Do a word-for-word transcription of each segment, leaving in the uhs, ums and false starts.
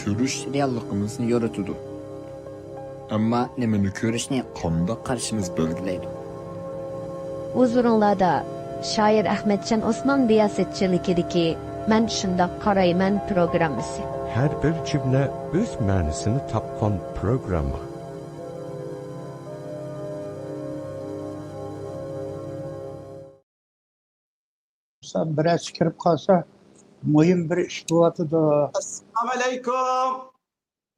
كۆرۈش رېئاللىقىمىزنى يورۇتىدۇ. ئەمما نېمىنى كۆرۈشنى قانداق قارىشىمىز بەلگىلەيدۇ. ھۇزۇرۇڭلاردا شائىر ئەخمەتجان ئوسمان رىياسەتچىلىكىدىكى مەن شۇنداق قارايمەن پروگراممىسى. ھەر بىر جۈملە ئۆز مەنىسىنى تاپقان پروگرامما. بىرەرسى كىرىپ قالسا، مۇھىم بىر ئىش بولۇۋاتىدۇ. ئەسسالامۇئەلەيكۇم.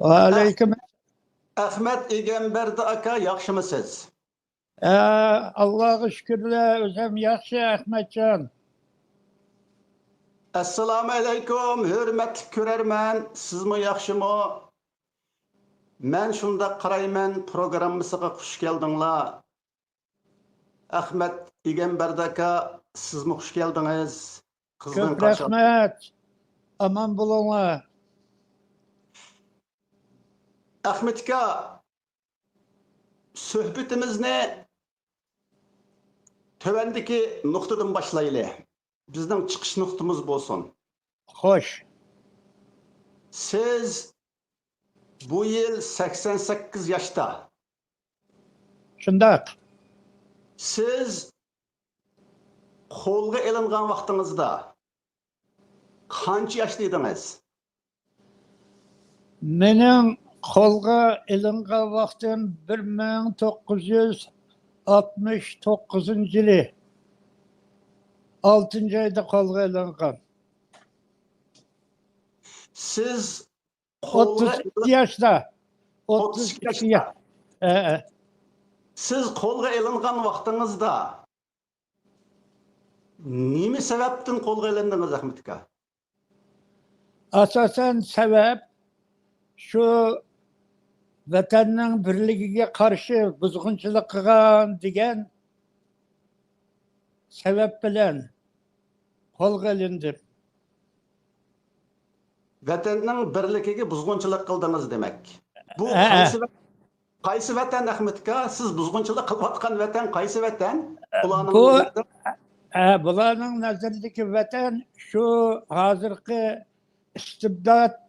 ۋەئەلەيكۇم. ئەخمەت ئىگەمبەردى ئاكا، ياخشىمۇسىز؟ ئە، ئاللاغا شۈكۈرلەر، ئۆزۈم ياخشى، ئەخمەتجان. ئەسسالامۇئەلەيكۇم، ھۆرمەتلىك كۆرەرمەن، سىزمۇ ياخشىمۇ؟ مەن شۇنداق قارايمەن پروگراممىسىغا خۇش كەلدىڭلار. ئەخمەت ئىگەمبەردى ئاكا، سىزمۇ خۇش كەلدىڭىز. قىزغىن كۆپ قارشى رەھمەت. ئامان بولۇڭلار. ئەخمەت ئاكا، سۆھبىتىمىزنى تۆۋەندىكى نۇقتىدىن باشلايلى. بىزنىڭ چىقىش نۇقتىمىز بولسۇن. خوش. سىز بۇ يىل سەكسەن سەككىز ياشتا. شۇنداق. سىز قولغا ئېلىنغان ۋاقتىڭىزدا قانچە ياشتا ئىدىڭىز؟ مېنىڭ قولغا ئېلىنغان ۋاقتىم بىر مىڭ توققۇز يۈز ئاتمىش توققۇزىنچى يىلى، ئالتىنچى ئايدا قولغا ئېلىنغان. سىز قولغا ئوتتۇز ئىككى ياشتا. ئوتتۇز ئىككى ياشتا. ھە، ھە. سىز قولغا ئېلىنغان ۋاقتىڭىزدا نېمە سەۋەبتىن قولغا ئېلىندىڭىز، ئەخمەت ئاكا؟ ئاساسەن سەۋەب شۇ ۋەتەننىڭ بىرلىكىگە قارشى بۇزغۇنچىلىق قىلغان دېگەن سەۋەب بىلەن قولغا ئېلىندىم. ۋەتەننىڭ بىرلىكىگە بۇزغۇنچىلىق قىلدىڭىز دېمەك. بۇ ھە، ھە. قايسى ۋە-، قايسى ۋەتەن، ئەخمەت ئاكا؟ سىز بۇزغۇنچىلىق قىلىۋاتقان ۋەتەن قايسى ۋەتەن؟ ئۇلارنىڭ بۇ، نەزىرىدە ھە، بۇلارنىڭ نەزىرىدىكى ۋەتەن شۇ ھازىرقى ئىستىبدات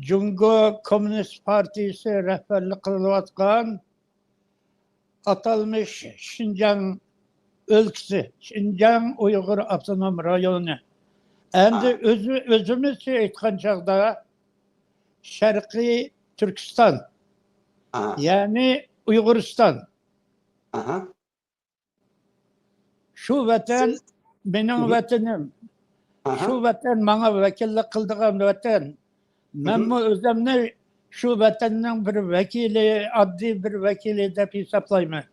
جۇڭگو كوممۇنىست پارتىيىسى رەھبەرلىك قىلىۋاتقان ئاتالمىش شىنجاڭ ئۆلكىسى، شىنجاڭ ئۇيغۇر ئاپتونوم رايونى. ئەمدى ئا. ئۆزى، ئۆزىمىزچە ئېيتقان چاغدا شەرقىي تۈركىستان، ئا. يەنى ئۇيغۇرىستان. ئاھا. شۇ ۋەتەن سىز مېنىڭ مھم. ۋەتىنىم. ئاھا. شۇ ۋەتەن ماڭا ۋەكىللىك قىلىدىغان ۋەتەن. مھم. مەنمۇ ئۆزۈمنى شۇ ۋەتەننىڭ بىر ۋەكىلى، ئاددىي بىر ۋەكىلى دەپ ھېسابلايمەن.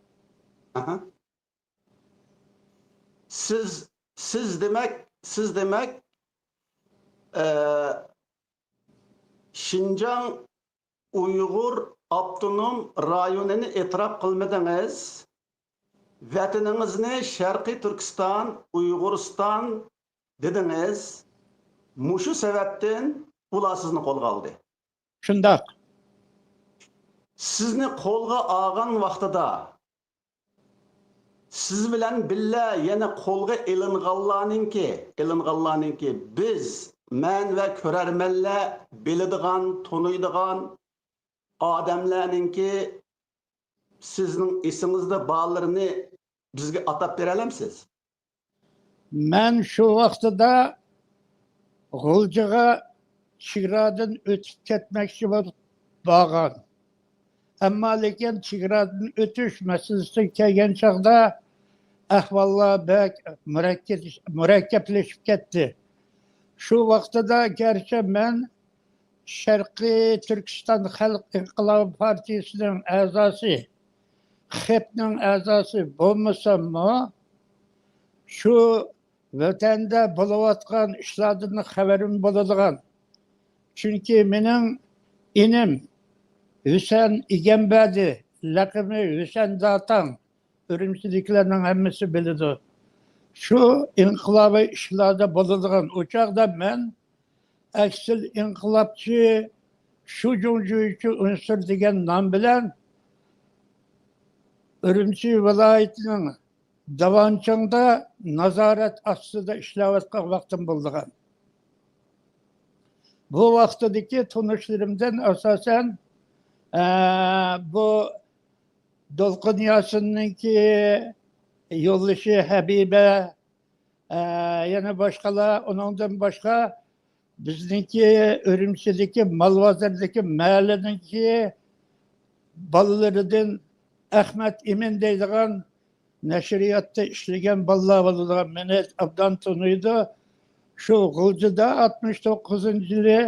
ئاھا. سىز، سىز دېمەك، سىز دېمەك، ئە، شىنجاڭ ئۇيغۇر ئاپتونوم رايونىنى ئېتىراپ قىلمىدىڭىز. ۋەتىنىڭىزنى شەرقىي تۈركىستان، ئۇيغۇرىستان دېدىڭىز. مۇشۇ سەۋەبتىن ئۇلار سىزنى قولغا ئالدى. شۇنداق. سىزنى قولغا ئالغان ۋاقتىدا سىز بىلەن بىللە يەنە قولغا ئېلىنغانلارنىڭكى، ئېلىنغانلارنىڭكى بىز، مەن ۋە كۆرەرمەنلەر بىلىدىغان، تونۇيدىغان ئادەملەرنىڭكى سىزنىڭ ئېسىڭىزدە بارلىرىنى بىزگە ئاتاپ بېرەلەمسىز؟ مەن شۇ ۋاقتىدا غۇلجىغا چېگرادىن ئۆتۈپ كەتمەكچى بولۇپ بارغان. ئەمما لېكىن چېگرادىن ئۆتۈش مەسىلىسىگە كەلگەن چاغدا ئەھۋاللار بەك مۇرەككەپ-، مۇرەككەپلىشىپ كەتتى. شۇ ۋاقتىدا گەرچە مەن شەرقىي تۈركىستان خەلق ئىنقىلابى پارتىيىسىنىڭ ئەزاسى، خېپنىڭ ئەزاسى بولمىساممۇ، شۇ ۋەتەندە بولۇۋاتقان ئىشلاردىن خەۋىرىم بولىدىغان. چۈنكى مېنىڭ ئىنىم ھۈسەن ئىگەمبەردى، لەقىمى ھۈسەن داتاڭ، ئۈرۈمچىدىكىلەرنىڭ ھەممىسى بىلىدۇ. شۇ ئىنقىلابىي ئىشلاردا بولىدىغان. ئۇ چاغدا مەن ئەكسىل ئىنقىلابچى، شۇجۇڭجۈيچى ئۇنسۇر دېگەن نام بىلەن ئۈرۈمچى ۋىلايىتىنىڭ داۋانچىڭدا نازارەت ئاستىدا ئىشلەۋاتقان ۋاقتىم بولىدىغان. بۇ ۋاقتىدىكى تونۇشلىرىمدىن ئاساسەن، ئە، بۇ دولقۇن ياسىننىڭكى يولدىشى ھەبىبە، ئە، يەنە باشقىلار، ئۇنىڭدىن باشقا بىزنىڭكى ئۈرۈمچىدىكى مال بازىرىدىكى مەھەللىنىڭكى بالىلىرىدىن ئەخمەت ئىمىن دەيدىغان نەشرىياتتا ئىشلىگەن بالىلار بولىدىغان، مېنى ئوبدان تونۇيدۇ. شۇ غۇلجىدا ئاتمىش توققۇزىنچى يىلى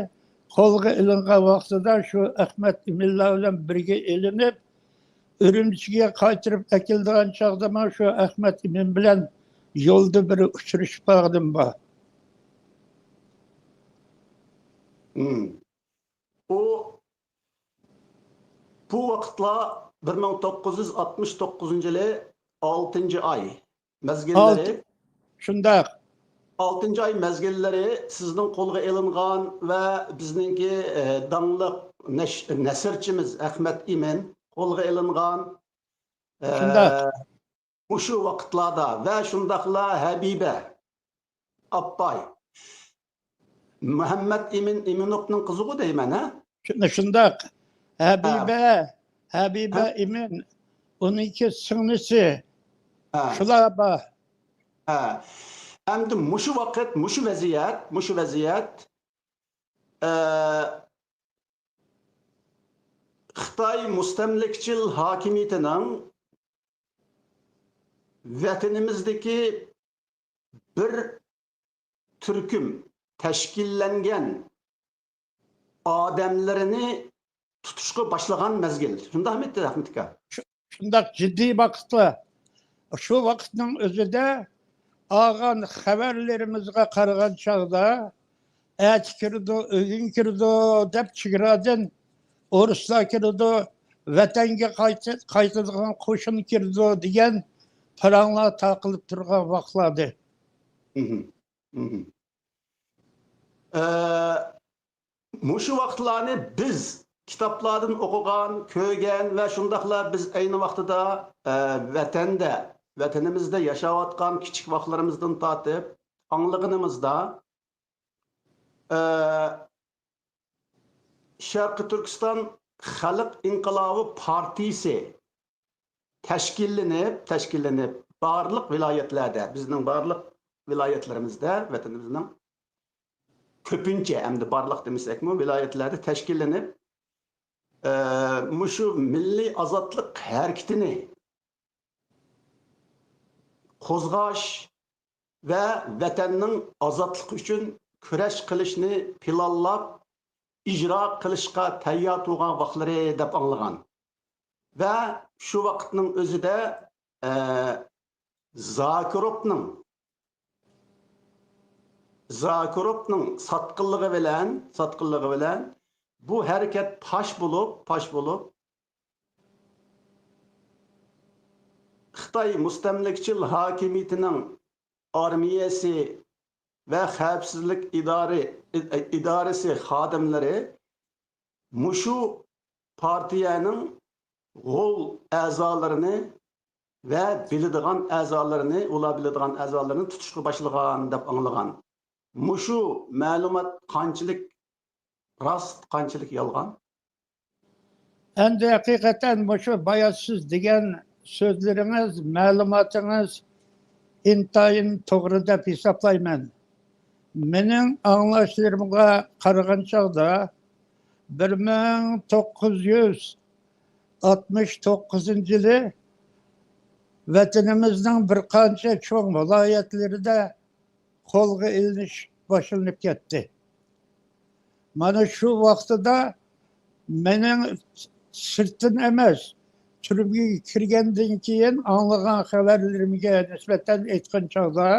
قولغا ئېلىنغان ۋاقتىدا شۇ ئەخمەت ئىمىنلار بىلەن بىرگە ئېلىنىپ، ئۈرۈمچىگە قايتۇرۇپ ئەكېلىدىغان چاغدىمۇ شۇ ئەخمەت ئىمىن بىلەن يولدا بىر ئۇچرىشىپ قالغىنىم بار. مم. ئۇ، بۇ ۋاقىتلار بىر مىڭ توققۇز يۈز ئاتمىش توققۇزىنچى يىلى ئالتىنچى ئاي مەزگىللىرى. ئالتە-، شۇنداق. ئالتىنچى ئاي مەزگىللىرى سىزنىڭ قولغا ئېلىنغان ۋە بىزنىڭكى، ئە، داڭلىق نەش-، نەسرچىمىز ئەخمەت ئىمىن قولغا ئېلىنغان. ئە، شۇنداق. مۇشۇ ۋاقىتلاردا ۋە شۇنداقلا ھەبىبە ئاپاي، مۇھەممەد ئىمىن ئىمىنوفنىڭ قىزىغۇ دەيمەن، ھە؟ شۇ-، شۇنداق. ھەبىبە، ھە. ھەبىبە ھە؟ ئىمىن، ئۇنىڭكى سىڭلىسى. ھە. شۇلار بار. ھە. ئەمدى مۇشۇ ۋاقىت، مۇشۇ ۋەزىيەت، مۇشۇ ۋەزىيەت، ئە، خىتاي مۇستەملىكىچىل ھاكىمىيىتىنىڭ ۋەتىنىمىزدىكى بىر تۈركۈم تەشكىللەنگەن ئادەملىرىنى تۇتۇشقا باشلىغان مەزگىل. شۇنداقمىدى، ئەخمەت ئاكا؟ شۇنداق جىددىي ۋاقىتلار. شۇ ۋاقىتنىڭ ئۆزىدە ئالغان خەۋەرلىرىمىزگە قارىغان چاغدا، ئەتە كىرىدۇ، ئۆگۈن كىرىدۇ دەپ چېگرادىن ئورۇسلار كىرىدۇ، ۋەتەنگە قايتى-، قايتىدىغان قوشۇن كىرىدۇ دېگەن پاراڭلار تارقىلىپ تۇرغان ۋاقىتلاردى. مھم. مھم. ئە، مۇشۇ ۋاقىتلارنى بىز كىتابلاردىن ئوقۇغان، كۆرگەن ۋە شۇنداقلا بىز ئەينى ۋاقتىدا، ئە، ۋەتەندە، ۋەتىنىمىزدە ياشاۋاتقان كىچىك ۋاقىتلىرىمىزدىن تارتىپ ئاڭلىغىنىمىزدا، ئە، شەرقىي تۈركىستان خەلق ئىنقىلابى پارتىيىسى تەشكىللىنىپ، تەشكىللىنىپ، بارلىق ۋىلايەتلەردە، بىزنىڭ بارلىق ۋىلايەتلىرىمىزدە، ۋەتىنىمىزنىڭ كۆپىنچە، ئەمدى بارلىق دېمىسەكمۇ، ۋىلايەتلەردە تەشكىللىنىپ، ئە، مۇشۇ مىللىي ئازادلىق ھەرىكىتىنى قوزغاش ۋە ۋەتەننىڭ ئازادلىقى ئۈچۈن كۈرەش قىلىشنى پىلانلاپ، ئىجرا قىلىشقا تەييار تۇرغان ۋاقىتلىرى دەپ ئاڭلىغان. ۋە شۇ ۋاقىتنىڭ ئۆزىدە، ئە، زاكىروفنىڭ، زاكىروفنىڭ ساتقىنلىقى بىلەن، ساتقىنلىقى بىلەن بۇ ھەرىكەت پاش بولۇپ، پاش بولۇپ، خىتاي مۇستەملىكىچىل ھاكىمىيىتىنىڭ ئارمىيەسى ۋە خەۋپسىزلىك ئىدارە-، ئىدارىسى خادىملىرى مۇشۇ پارتىيەنىڭ غول ئەزالىرىنى ۋە بىلىدىغان ئەزالىرىنى، ئۇلار بىلىدىغان ئەزالىرىنى تۇتۇشقا باشلىغان دەپ ئاڭلىغان. مۇشۇ مەلۇمات قانچىلىك راست، قانچىلىك يالغان؟ ئەمدى ھەقىقەتەن مۇشۇ بايا سىز دېگەن سۆزلىرىڭىز، مەلۇماتىڭىز ئىنتايىن توغرا دەپ ھېسابلايمەن. مېنىڭ ئاڭلاشلىرىمغا قارىغان چاغدا، بىر مىڭ توققۇز يۈز ئاتمىش توققۇزىنچى يىلى ۋەتىنىمىزنىڭ بىر قانچە چوڭ ۋىلايەتلىرىدە قولغا ئېلىنىش باشلىنىپ كەتتى. مانا شۇ ۋاقتىدا مېنىڭ سىرتتىن ئەمەس، تۈرمىگە كىرگەندىن كېيىن ئاڭلىغان خەۋەرلىرىمگە نىسبەتەن ئېيتقان چاغدا،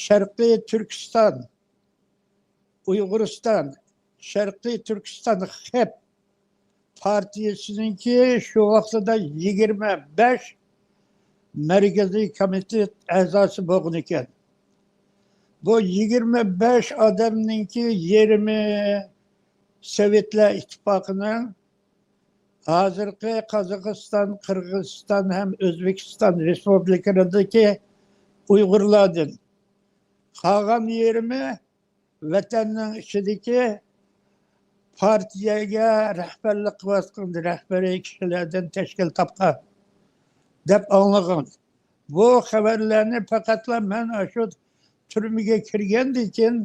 شەرقىي تۈركىستان، ئۇيغۇرىستان، شەرقىي تۈركىستان خەپ پارتىيىسىنىڭكى شۇ ۋاقتىدا يىگىرمە بەش مەركىزىي كومىتېت ئەزاسى بولغان ئىكەن. بۇ يىگىرمە بەش ئادەمنىڭكى يېرىمى سوۋېتلار ئىتتىپاقىنىڭ، ھازىرقى قازاقىستان، قىرغىزىستان ھەم ئۆزبېكىستان رېسپۇبلىكىلىرىدىكى ئۇيغۇرلاردىن. قالغان يېرىمى ۋەتەننىڭ ئىچىدىكى پارتىيەگە رەھبەرلىك قىلىۋاتقان رەھبىرىي كىشىلەردىن تەشكىل تاپقان دەپ ئاڭلىغان. بۇ خەۋەرلەرنى پەقەتلا مەن ئاشۇ تۈرمىگە كىرگەندىن كېيىن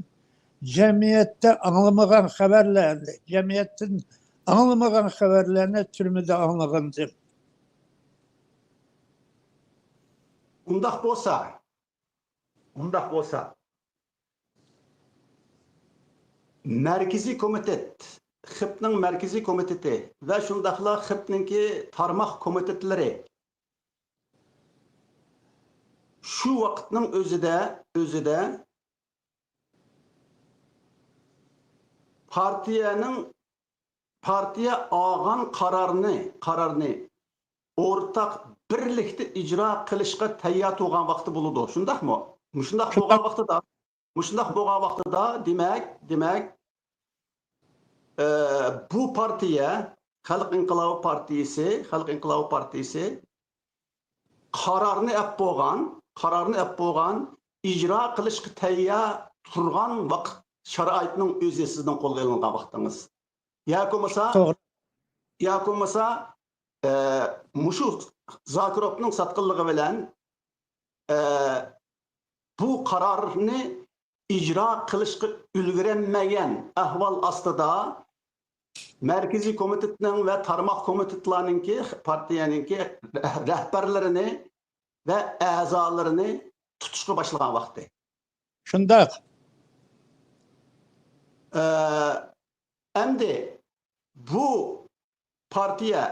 جەمئىيەتتە ئاڭلىمىغان خەۋەرلەرنى، جەمئىيەتتىن ئاڭلىمىغان خەۋەرلەرنى تۈرمىدە ئاڭلىغانىدىم. ئۇنداق بولسا، ئۇنداق بولسا، مەركىزىي كومىتېت، خىپنىڭ مەركىزىي كومىتېتى ۋە شۇنداقلا خىپنىڭكى تارماق كومىتېتلىرى شۇ ۋاقىتنىڭ ئۆزىدە، ئۆزىدە پارتىيەنىڭ، پارتىيە ئالغان قارارنى، قارارنى ئورتاق بىرلىكتە ئىجرا قىلىشقا تەييار تۇرغان ۋاقتى بولىدۇ. شۇنداقمۇ؟ مۇشۇنداق بولغان ۋاقتىدا، مۇشۇنداق بولغان ۋاقتىدا، دېمەك، دېمەك، ئە، بۇ پارتىيە، خەلق ئىنقىلابى پارتىيىسى، خەلق ئىنقىلابى پارتىيىسى قارارنى ئەپ بولغان، قارارنى ئەپ بولغان، ئىجرا قىلىشقا تەييار تۇرغان ۋاقىت شارائىتنىڭ ئۆزى سىزنىڭ قولغا ئېلىنغان ۋاقتىڭىز. ياكى بولمىسا، توغرا. ياكى بولمىسا، ئە، مۇشۇ زاكىروفنىڭ ساتقىنلىقى بىلەن، ئە، بۇ قارارنى ئىجرا قىلىشقا ئۈلگۈرەلمىگەن ئەھۋال ئاستىدا، مەركىزىي كومىتېتنىڭ ۋە تارماق كومىتېتلارنىڭكى، پارتىيەنىڭكى رەھبەرلىرىنى ۋە ئەزالىرىنى تۇتۇشقا باشلىغان ۋاقتى. شۇنداق. ئە، ئەمدى بۇ پارتىيە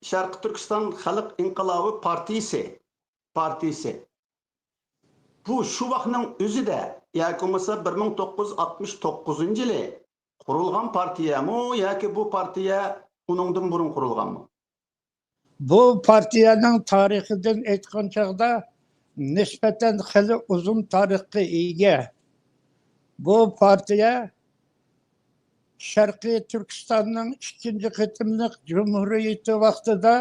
شەرقىي تۈركىستان خەلق ئىنقىلابى پارتىيىسى، پارتىيىسى. بۇ شۇ ۋاقىتنىڭ ئۆزىدە ياكى بولمىسا بىر مىڭ توققۇز يۈز ئاتمىش توققۇزىنچى يىلى قۇرۇلغان پارتىيەمۇ ياكى بۇ پارتىيە ئۇنىڭدىن بۇرۇن قۇرۇلغانمۇ؟ بۇ پارتىيەنىڭ تارىخىدىن ئېيتقان چاغدا نىسبەتەن خېلى ئۇزۇن تارىخقا ئىگە. بۇ پارتىيە شەرقىي تۈركىستاننىڭ ئىككىنچى قېتىملىق جۇمھۇرىيىتى ۋاقتىدا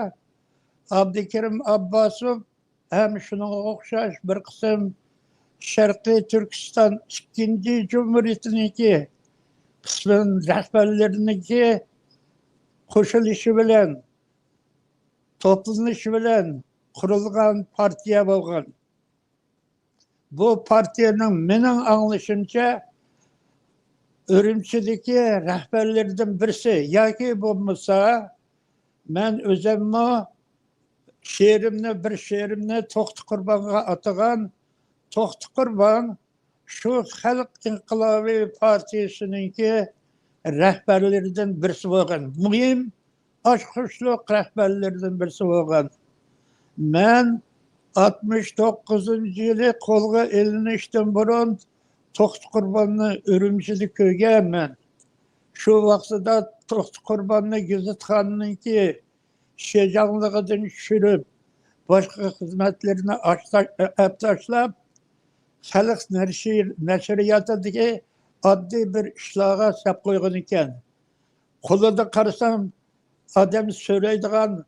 ئابدۇكېرىم ئابباسوف ھەم شۇنىڭغا ئوخشاش بىر قىسىم شەرقىي تۈركىستان ئىككىنچى جۇمھۇرىيىتىنىڭكى قىسمەن رەھبەرلىرىنىڭكى قوشۇلۇشى بىلەن، توپلىنىشى بىلەن قۇرۇلغان پارتىيە بولغان. بۇ پارتىيەنىڭ مېنىڭ ئاڭلىشىمچە ئۈرۈمچىدىكى رەھبەرلىرىدىن بىرسى ياكى بولمىسا مەن ئۆزۈممۇ شېئىرىمنى، بىر شېئىرىمنى توختى قۇربانغا ئاتىغان. توختى قۇربان شۇ خەلق ئىنقىلابى پارتىيىسىنىڭكى رەھبەرلىرىدىن بىرسى بولغان، مۇھىم ئاچقۇچلۇق رەھبەرلىرىدىن بىرسى بولغان. مەن ئاتمىش توققۇزىنچى يىلى قولغا ئېلىنىشتىن بۇرۇن توختى قۇرباننى ئۈرۈمچىدە كۆرگەنمەن. شۇ ۋاقتىدا توختى قۇرباننى گېزىتخانىنىڭكى شىجاڭلىقىدىن چۈشۈرۈپ، باشقا خىزمەتلىرىنى ئاچ-، ئەپ تاشلاپ، خەلق نەشر-، نەشرىياتىدىكى ئاددىي بىر ئىشلارغا سەپ قويغان ئىكەن. قولىدا قارىسام، ئادەم سۆرەيدىغان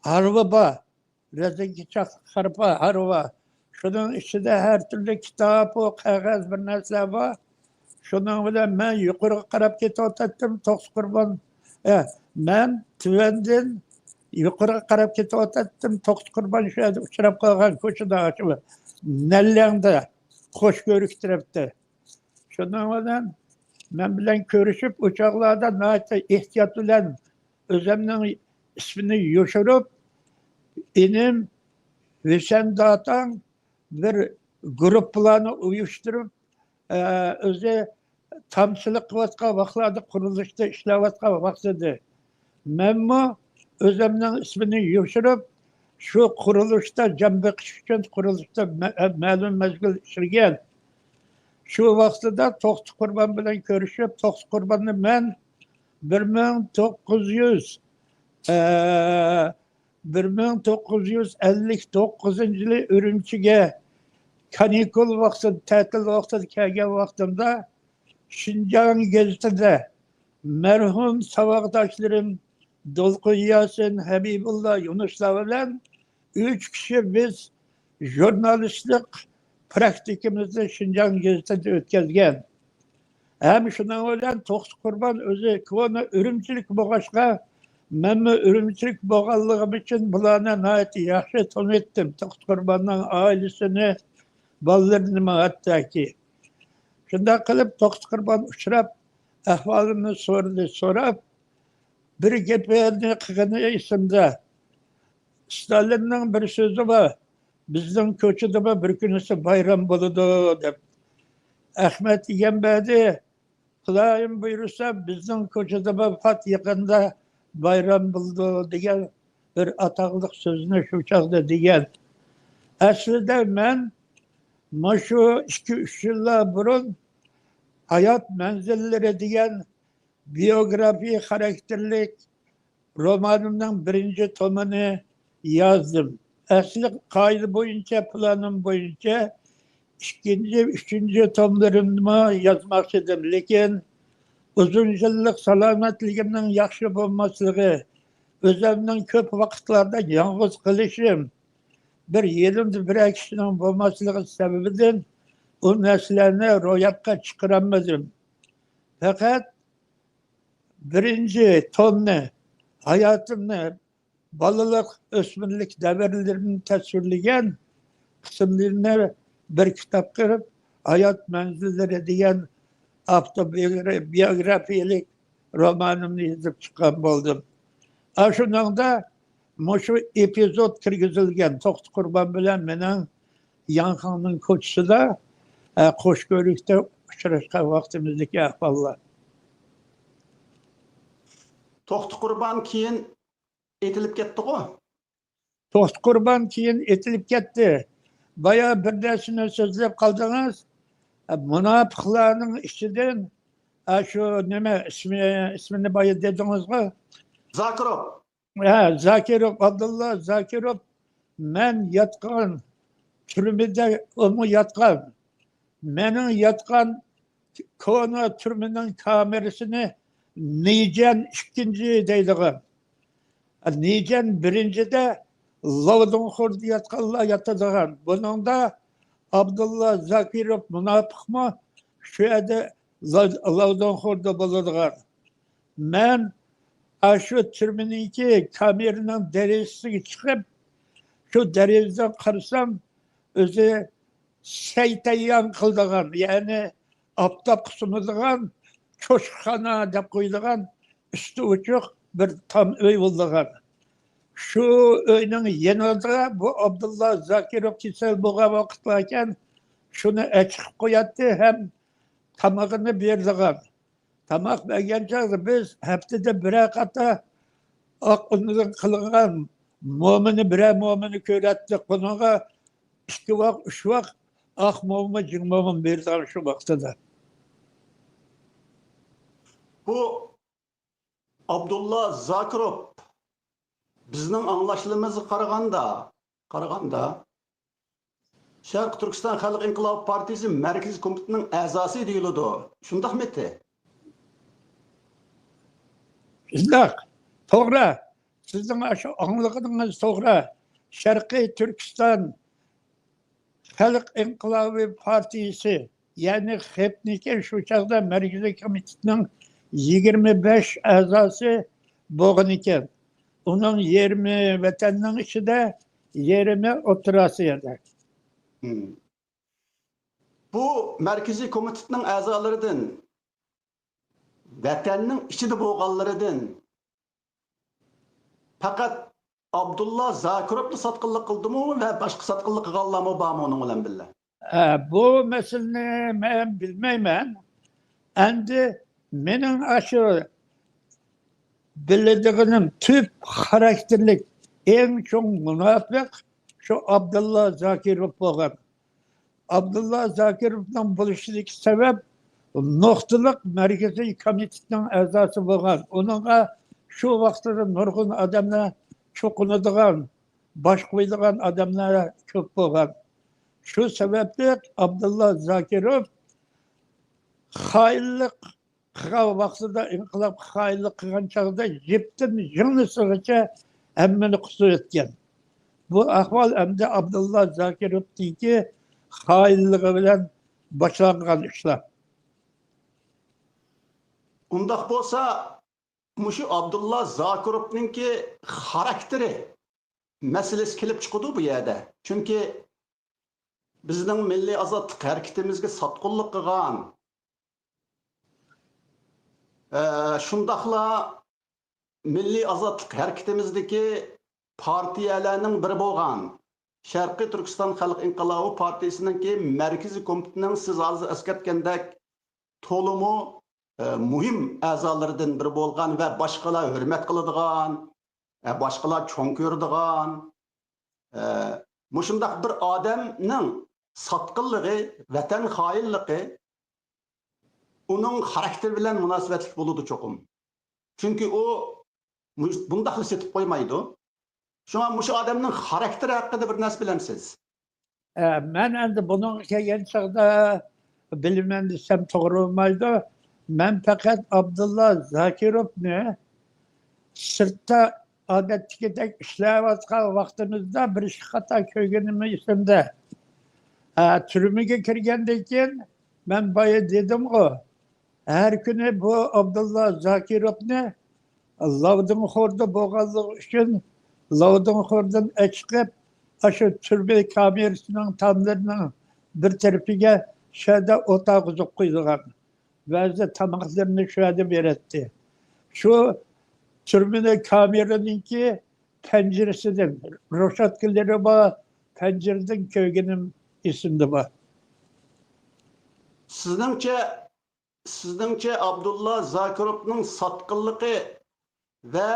ھارۋا بار، رەزىنكە چاقلىق ھارپا، ھارۋا. شۇنىڭ ئىچىدە ھەر تۈرلۈك كىتاب، قەغەز، بىر نەرسىلەر بار. شۇنىڭ بىلەن مەن يۇقىرىغا قاراپ كېتىۋاتاتتىم، توختى قۇربان. ئە، مەن تۆۋەندىن يۇقىرىغا قاراپ كېتىۋاتاتتىم، توختى قۇربان شۇ يەردە ئۇچراپ قالغان كوچىدا، شۇ نەنلياڭدا، قوش كۆۋرۈك تەرەپتە. شۇنىڭ بىلەن مەن بىلەن كۆرۈشۈپ، ئۇ چاغلاردا ناھايىتى ئېھتىيات بىلەن ئۆزۈمنىڭ ئىسمىنى يوشۇرۇپ، ئىنىم ھۈسەن داتاڭ بىر گۇرۇپپىلارنى ئۇيۇشتۇرۇپ، ئە، ئۆزى تامچىلىق قىلىۋاتقان ۋاقىتلاردا، قۇرۇلۇشتا ئىشلەۋاتقان ۋاقتىدا، مەنمۇ ئۆزۈمنىڭ ئىسمىنى يوشۇرۇپ، شۇ قۇرۇلۇشتا جان بېقىش ئۈچۈن قۇرۇلۇشتا مە-، مەلۇم مەزگىل ئىشلىگەن. شۇ ۋاقتىدا توختى قۇربان بىلەن كۆرۈشۈپ، توختى قۇرباننى مەن بىر مىڭ توققۇز يۈز، ئە، بىر مىڭ توققۇز يۈز ئەللىك توققۇزىنچى يىلى ئۈرۈمچىگە كانىكۇل ۋاقتىدا، تەتىل ۋاقتىدا كەلگەن ۋاقتىمدا، شىنجاڭ گېزىتىدە مەرھۇم ساۋاقداشلىرىم دولقۇن ياسىن، ھەبىبۇللا يۇنۇسلار بىلەن ئۈچ كىشى بىز ژۇرنالىستلىق پراكتىكىمىزنى شىنجاڭ گېزىتىدە ئۆتكەزگەن. ھەم شۇنىڭ بىلەن توختى قۇربان ئۆزى كونا ئۈرۈمچىلىك بولغاچقا، مەنمۇ ئۈرۈمچىلىك بولغانلىقىم ئۈچۈن بۇلارنى ناھايىتى ياخشى تونۇيتتىم. توختى قۇرباننىڭ ئائىلىسىنى، بالىلىرىنىمۇ ھەتتاكى. شۇنداق قىلىپ توختى قۇربان ئۇچراپ، ئەھۋالىمنى سورىدى، سوراپ، بىر گېپىنى قىلغىنى ئېسىمدە. ستالىننىڭ بىر سۆزى بار، «بىزنىڭ كوچىدىمۇ بىر كۈنىسى بايرام بولىدۇ» دەپ. ئەخمەت ئىگەمبەردى، «خۇدايىم بۇيرۇسا، بىزنىڭ كوچىدىمۇ پات يېقىندا بايرام بولىدۇ» دېگەن بىر ئاتاقلىق سۆزنى شۇ چاغدا دېگەن. ئەسلىدە مەن مۇشۇ ئىككى، ئۈچ يىللار بۇرۇن «ھايات مەنزىللىرى» دېگەن بىيوگرافىيە خاراكتېرلىك رومانىمنىڭ بىرىنچى تومىنى يازدىم. ئەسلى قائىدە بويىچە، پىلانىم بويىچە ئىككىنچى، ئۈچىنچى توملىرىمنىمۇ يازماقچىدىم. لېكىن ئۇزۇن يىللىق سالامەتلىكىمنىڭ ياخشى بولماسلىقى، ئۆزۈمنىڭ كۆپ ۋاقىتلاردا يالغۇز قېلىشىم، بىر يېنىمدا بىرەر كىشىنىڭ بولماسلىقى سەۋەبىدىن ئۇ نەرسىلەرنى روياپقا چىقىرالمىدىم. پەقەت بىرىنچى تومنى، ھاياتىمنى، بالىلىق، ئۆسمۈرلۈك دەۋرلىرىمنى تەسۋىرلىگەن قىسىملىرىنى بىر كىتاب قىلىپ، «ھايات مەنزىللىرى» دېگەن ئاپتوبىيوگرافىيەلىك رومانىمنى يېزىپ چىققان بولدۇم. ئاشۇنىڭدا مۇشۇ ئېپىزود كىرگۈزۈلگەن، توختى قۇربان بىلەن مېنىڭ ياڭخېڭنىڭ كوچىسىدا، ئە، قوش كۆۋرۈكتە ئۇچراشقان ۋاقتىمىزدىكى ئەھۋاللار. توختى قۇربان كېيىن ئېتىلىپ كەتتىغۇ؟ توختى قۇربان كېيىن ئېتىلىپ كەتتى. بايا بىر نەرسىنى سۆزلەپ قالدىڭىز. ئە، مۇناپىقلارنىڭ ئىچىدىن، ئە، شۇ نېمە ئىسمى، ئىسمىنى بايا دېدىڭىزغۇ؟ زاكىروف. ھە، زاكىروف، ئابدۇللا زاكىروف، مەن ياتقان تۈرمىدە ئۇمۇ ياتقان. مېنىڭ ياتقان كونا تۈرمىنىڭ كامېرىسىنى نىجەن ئىككىنچى دەيدىغان. نىجەن بىرىنچىدە لاۋدۇڭخوردا ياتقانلار ياتىدىغان. بۇنىڭدا ئابدۇللا زاكىروف مۇناپىقمۇ شۇ يەردە لا-، لاۋدۇڭخوردا بولىدىغان. مەن ئاشۇ تۈرمىنىڭكى كامېرىنىڭ دېرىزىسىگە چىقىپ، شۇ دېرىزىدىن قارىسام، ئۆزى سەي تەييار قىلىدىغان، يەنى ئاپتاپقا سۇنىدىغان چوشقىخانا دەپ قويىدىغان ئۈستى ئوچۇق بىر تام ئۆي بولىدىغان. شۇ ئۆينىڭ يېنىدا بۇ ئابدۇللا زاكىروف كېسەل بولغان ۋاقىتلاركەن، شۇنى ئەچىقىپ قوياتتى ھەم تامىقىنى بېرىدىغان. تاماق بەرگەن چاغدا بىز ھەپتىدە بىرەر قاتا ئاق ئۇندىن قىلغان مومىنى، بىرەر مومىنى كۆرەتتۇق. بۇنىڭغا ئىككى ۋاق، ئۈچ ۋاق ئاق مومىن، جىڭ مومىن بېرىدىغان شۇ ۋاقتىدا. بۇ ئابدۇللا زاكىروف بىزنىڭ ئاڭلاشلىرىمىزغا قارىغاندا، قارىغاندا، شەرقىي تۈركىستان خەلق ئىنقىلابى پارتىيىسى مەركىزىي كومىتېتىنىڭ ئەزاسى دېيىلىدۇ. شۇنداقمىتى؟ شۇنداق. توغرا. سىزنىڭ ئاشۇ ئاڭلىغىنىڭىز توغرا. شەرقىي تۈركىستان خەلق ئىنقىلابى پارتىيىسى، يەنى خېپنىكى شۇ چاغدا مەركىزىي كومىتېتنىڭ يىگىرمە بەش ئەزاسى بولغان ئىكەن. ئۇنىڭ يېرىمى ۋەتەننىڭ ئىچىدە، يېرىمى ئوتتۇرا ئاسىيادا. مم. بۇ مەركىزىي كومىتېتنىڭ ئەزالىرىدىن، ۋەتەننىڭ ئىچىدە بولغانلىرىدىن پەقەت ئابدۇللا زاكىروفلا ساتقىنلىق قىلدىمۇ ۋە باشقا ساتقىنلىق قىلغانلارمۇ بارمۇ ئۇنىڭ بىلەن بىللە؟ ھە، بۇ مەسىلىنى مەن بىلمەيمەن. ئەمدى مېنىڭ ئاشۇ بىلىدىغىنىم، تۈپ خاراكتېرلىك، ئەڭ چوڭ مۇناپىق شۇ ئابدۇللا زاكىروف بولغان. ئابدۇللا زاكىروفنىڭ بولۇشىدىكى سەۋەب نۇقتىلىق مەركىزىي كومىتېتنىڭ ئەزاسى بولغان. ئۇنىڭغا شۇ ۋاقتىدا نۇرغۇن ئادەملەر چوقۇنىدىغان، باش قويىدىغان ئادەملەر كۆپ بولغان. شۇ سەۋەبلىك ئابدۇللا زاكىروف خائىنلىق قىلغان ۋاقتىدا، ئىنقىلابقا خائىنلىق قىلغان چاغدا يىپتىن يىڭنىسىغىچە ھەممىنى قۇتۇۋەتكەن. بۇ ئەھۋال ئەمدى ئابدۇللا زاكىروفنىڭكى خائىنلىقى بىلەن باشلانغان ئىشلار. ئۇنداق بولسا، مۇشۇ ئابدۇللا زاكىروفنىڭكى خاراكتېرى مەسىلىسى كېلىپ چىقىدۇ بۇ يەردە. چۈنكى بىزنىڭ مىللىي ئازادلىق ھەرىكىتىمىزگە ساتقۇنلۇق قىلغان، ئە، شۇنداقلا مىللىي ئازادلىق ھەرىكىتىمىزدىكى پارتىيەلەرنىڭ بىرى بولغان شەرقىي تۈركىستان خەلق ئىنقىلابى پارتىيىسىنىڭكى مەركىزىي كومىتېتىنىڭ، سىز ھازىر ئەسكەرتكەندەك، تولىمۇ، ئە، مۇھىم ئەزالىرىدىن بىرى بولغان ۋە باشقىلار ھۆرمەت قىلىدىغان، ئە، باشقىلار چوڭ كۆرىدىغان، ئە، مۇشۇنداق بىر ئادەمنىڭ ساتقىنلىقى، ۋەتەن خائىنلىقى ئۇنىڭ خاراكتېرى بىلەن مۇناسىۋەتلىك بولىدۇ چوقۇم. چۈنكى ئۇ مۇ-، بۇنداقلا سېتىپ قويمايدۇ. شۇڭا مۇشۇ ئادەمنىڭ خاراكتېرى ھەققىدە بىر نەرسە بىلەمسىز؟ ئە، مەن ئەمدى بۇنىڭغا كەلگەن چاغدا بىلىمەن دېسەم توغرا بولمايدۇ. مەن پەقەت ئابدۇللا زاكىروفنى سىرتتا ئادەتتىكىدەك ئىشلەۋاتقان ۋاقتىمىزدا بىر ئىككى قېتىم كۆرگىنىم ئېسىمدە. ئە، تۈرمىگە كىرگەندىن كېيىن مەن بايا دېدىمغۇ، ھەر كۈنى بۇ ئابدۇللا زاكىروفنى لاۋدىڭخوردا بولغانلىقى ئۈچۈن لاۋدىڭخوردىن ئەچىقىپ، ئاشۇ تۈرمە كامېرىسىنىڭ تاملىرىنىڭ بىر تەرىپىگە شۇ يەردە ئوت ئاغۇزۇپ قويىدىغان. بەزى تاماقلىرىنى شۇ يەردە بېرەتتى. شۇ تۈرمىنىڭ كامېرىنىڭكى پەنجىرىسىدىن، روشاتكىلىرى بار پەنجىرىدىن كۆرگىنىم ئېسىمدە بار. سىزنىڭچە، سىزنىڭچە ئابدۇللا زاكىروفنىڭ ساتقىنلىقى ۋە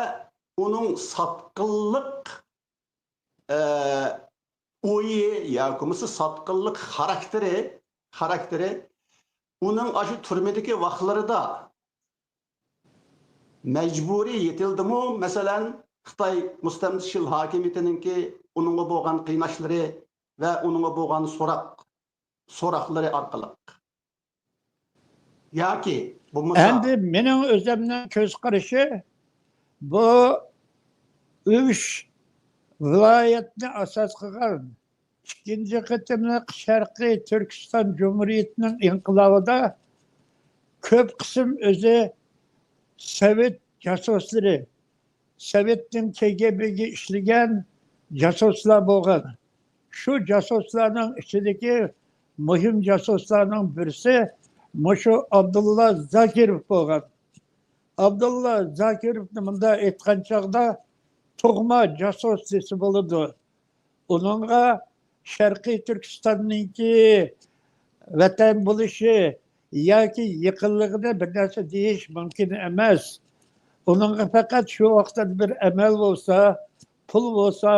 ئۇنىڭ ساتقىنلىق، ئە، ئويى ياكى بولمىسا ساتقىنلىق خاراكتېرى، خاراكتېرى ئۇنىڭ ئاشۇ تۈرمىدىكى ۋاقىتلىرىدا مەجبۇرىي يېتىلدىمۇ؟ مەسىلەن، خىتاي مۇستەملىكىچىل ھاكىمىيىتىنىڭكى ئۇنىڭغا بولغان قىيناشلىرى ۋە ئۇنىڭغا بولغان سوراق، سوراقلىرى ئارقىلىق. ياكى بولمىسا، ئەمدى مېنىڭ ئۆزۈمنىڭ كۆز قارىشى، بۇ ئۈچ ۋىلايەتنى ئاساس قىلغان ئىككىنچى قېتىملىق شەرقىي تۈركىستان جۇمھۇرىيىتىنىڭ ئىنقىلابىدا كۆپ قىسىم ئۆزى سوۋېت جاسۇسلىرى، سوۋېتنىڭ كىگبگە ئىشلىگەن جاسۇسلار بولغان. شۇ جاسۇسلارنىڭ ئىچىدىكى مۇھىم جاسۇسلارنىڭ بىرسى مۇشۇ ئابدۇللا زاكىروف بولغان. ئابدۇللا زاكىروفنى مۇنداق ئېيتقان چاغدا تۇغما جاسۇس دېسە بولىدۇ. ئۇنىڭغا شەرقىي تۈركىستاننىڭكى ۋەتەن بولۇشى ياكى يېقىنلىقىدا بىر نەرسە دېيىش مۇمكىن ئەمەس. ئۇنىڭغا پەقەت شۇ ۋاقىتتا بىر ئەمەل بولسا، پۇل بولسا،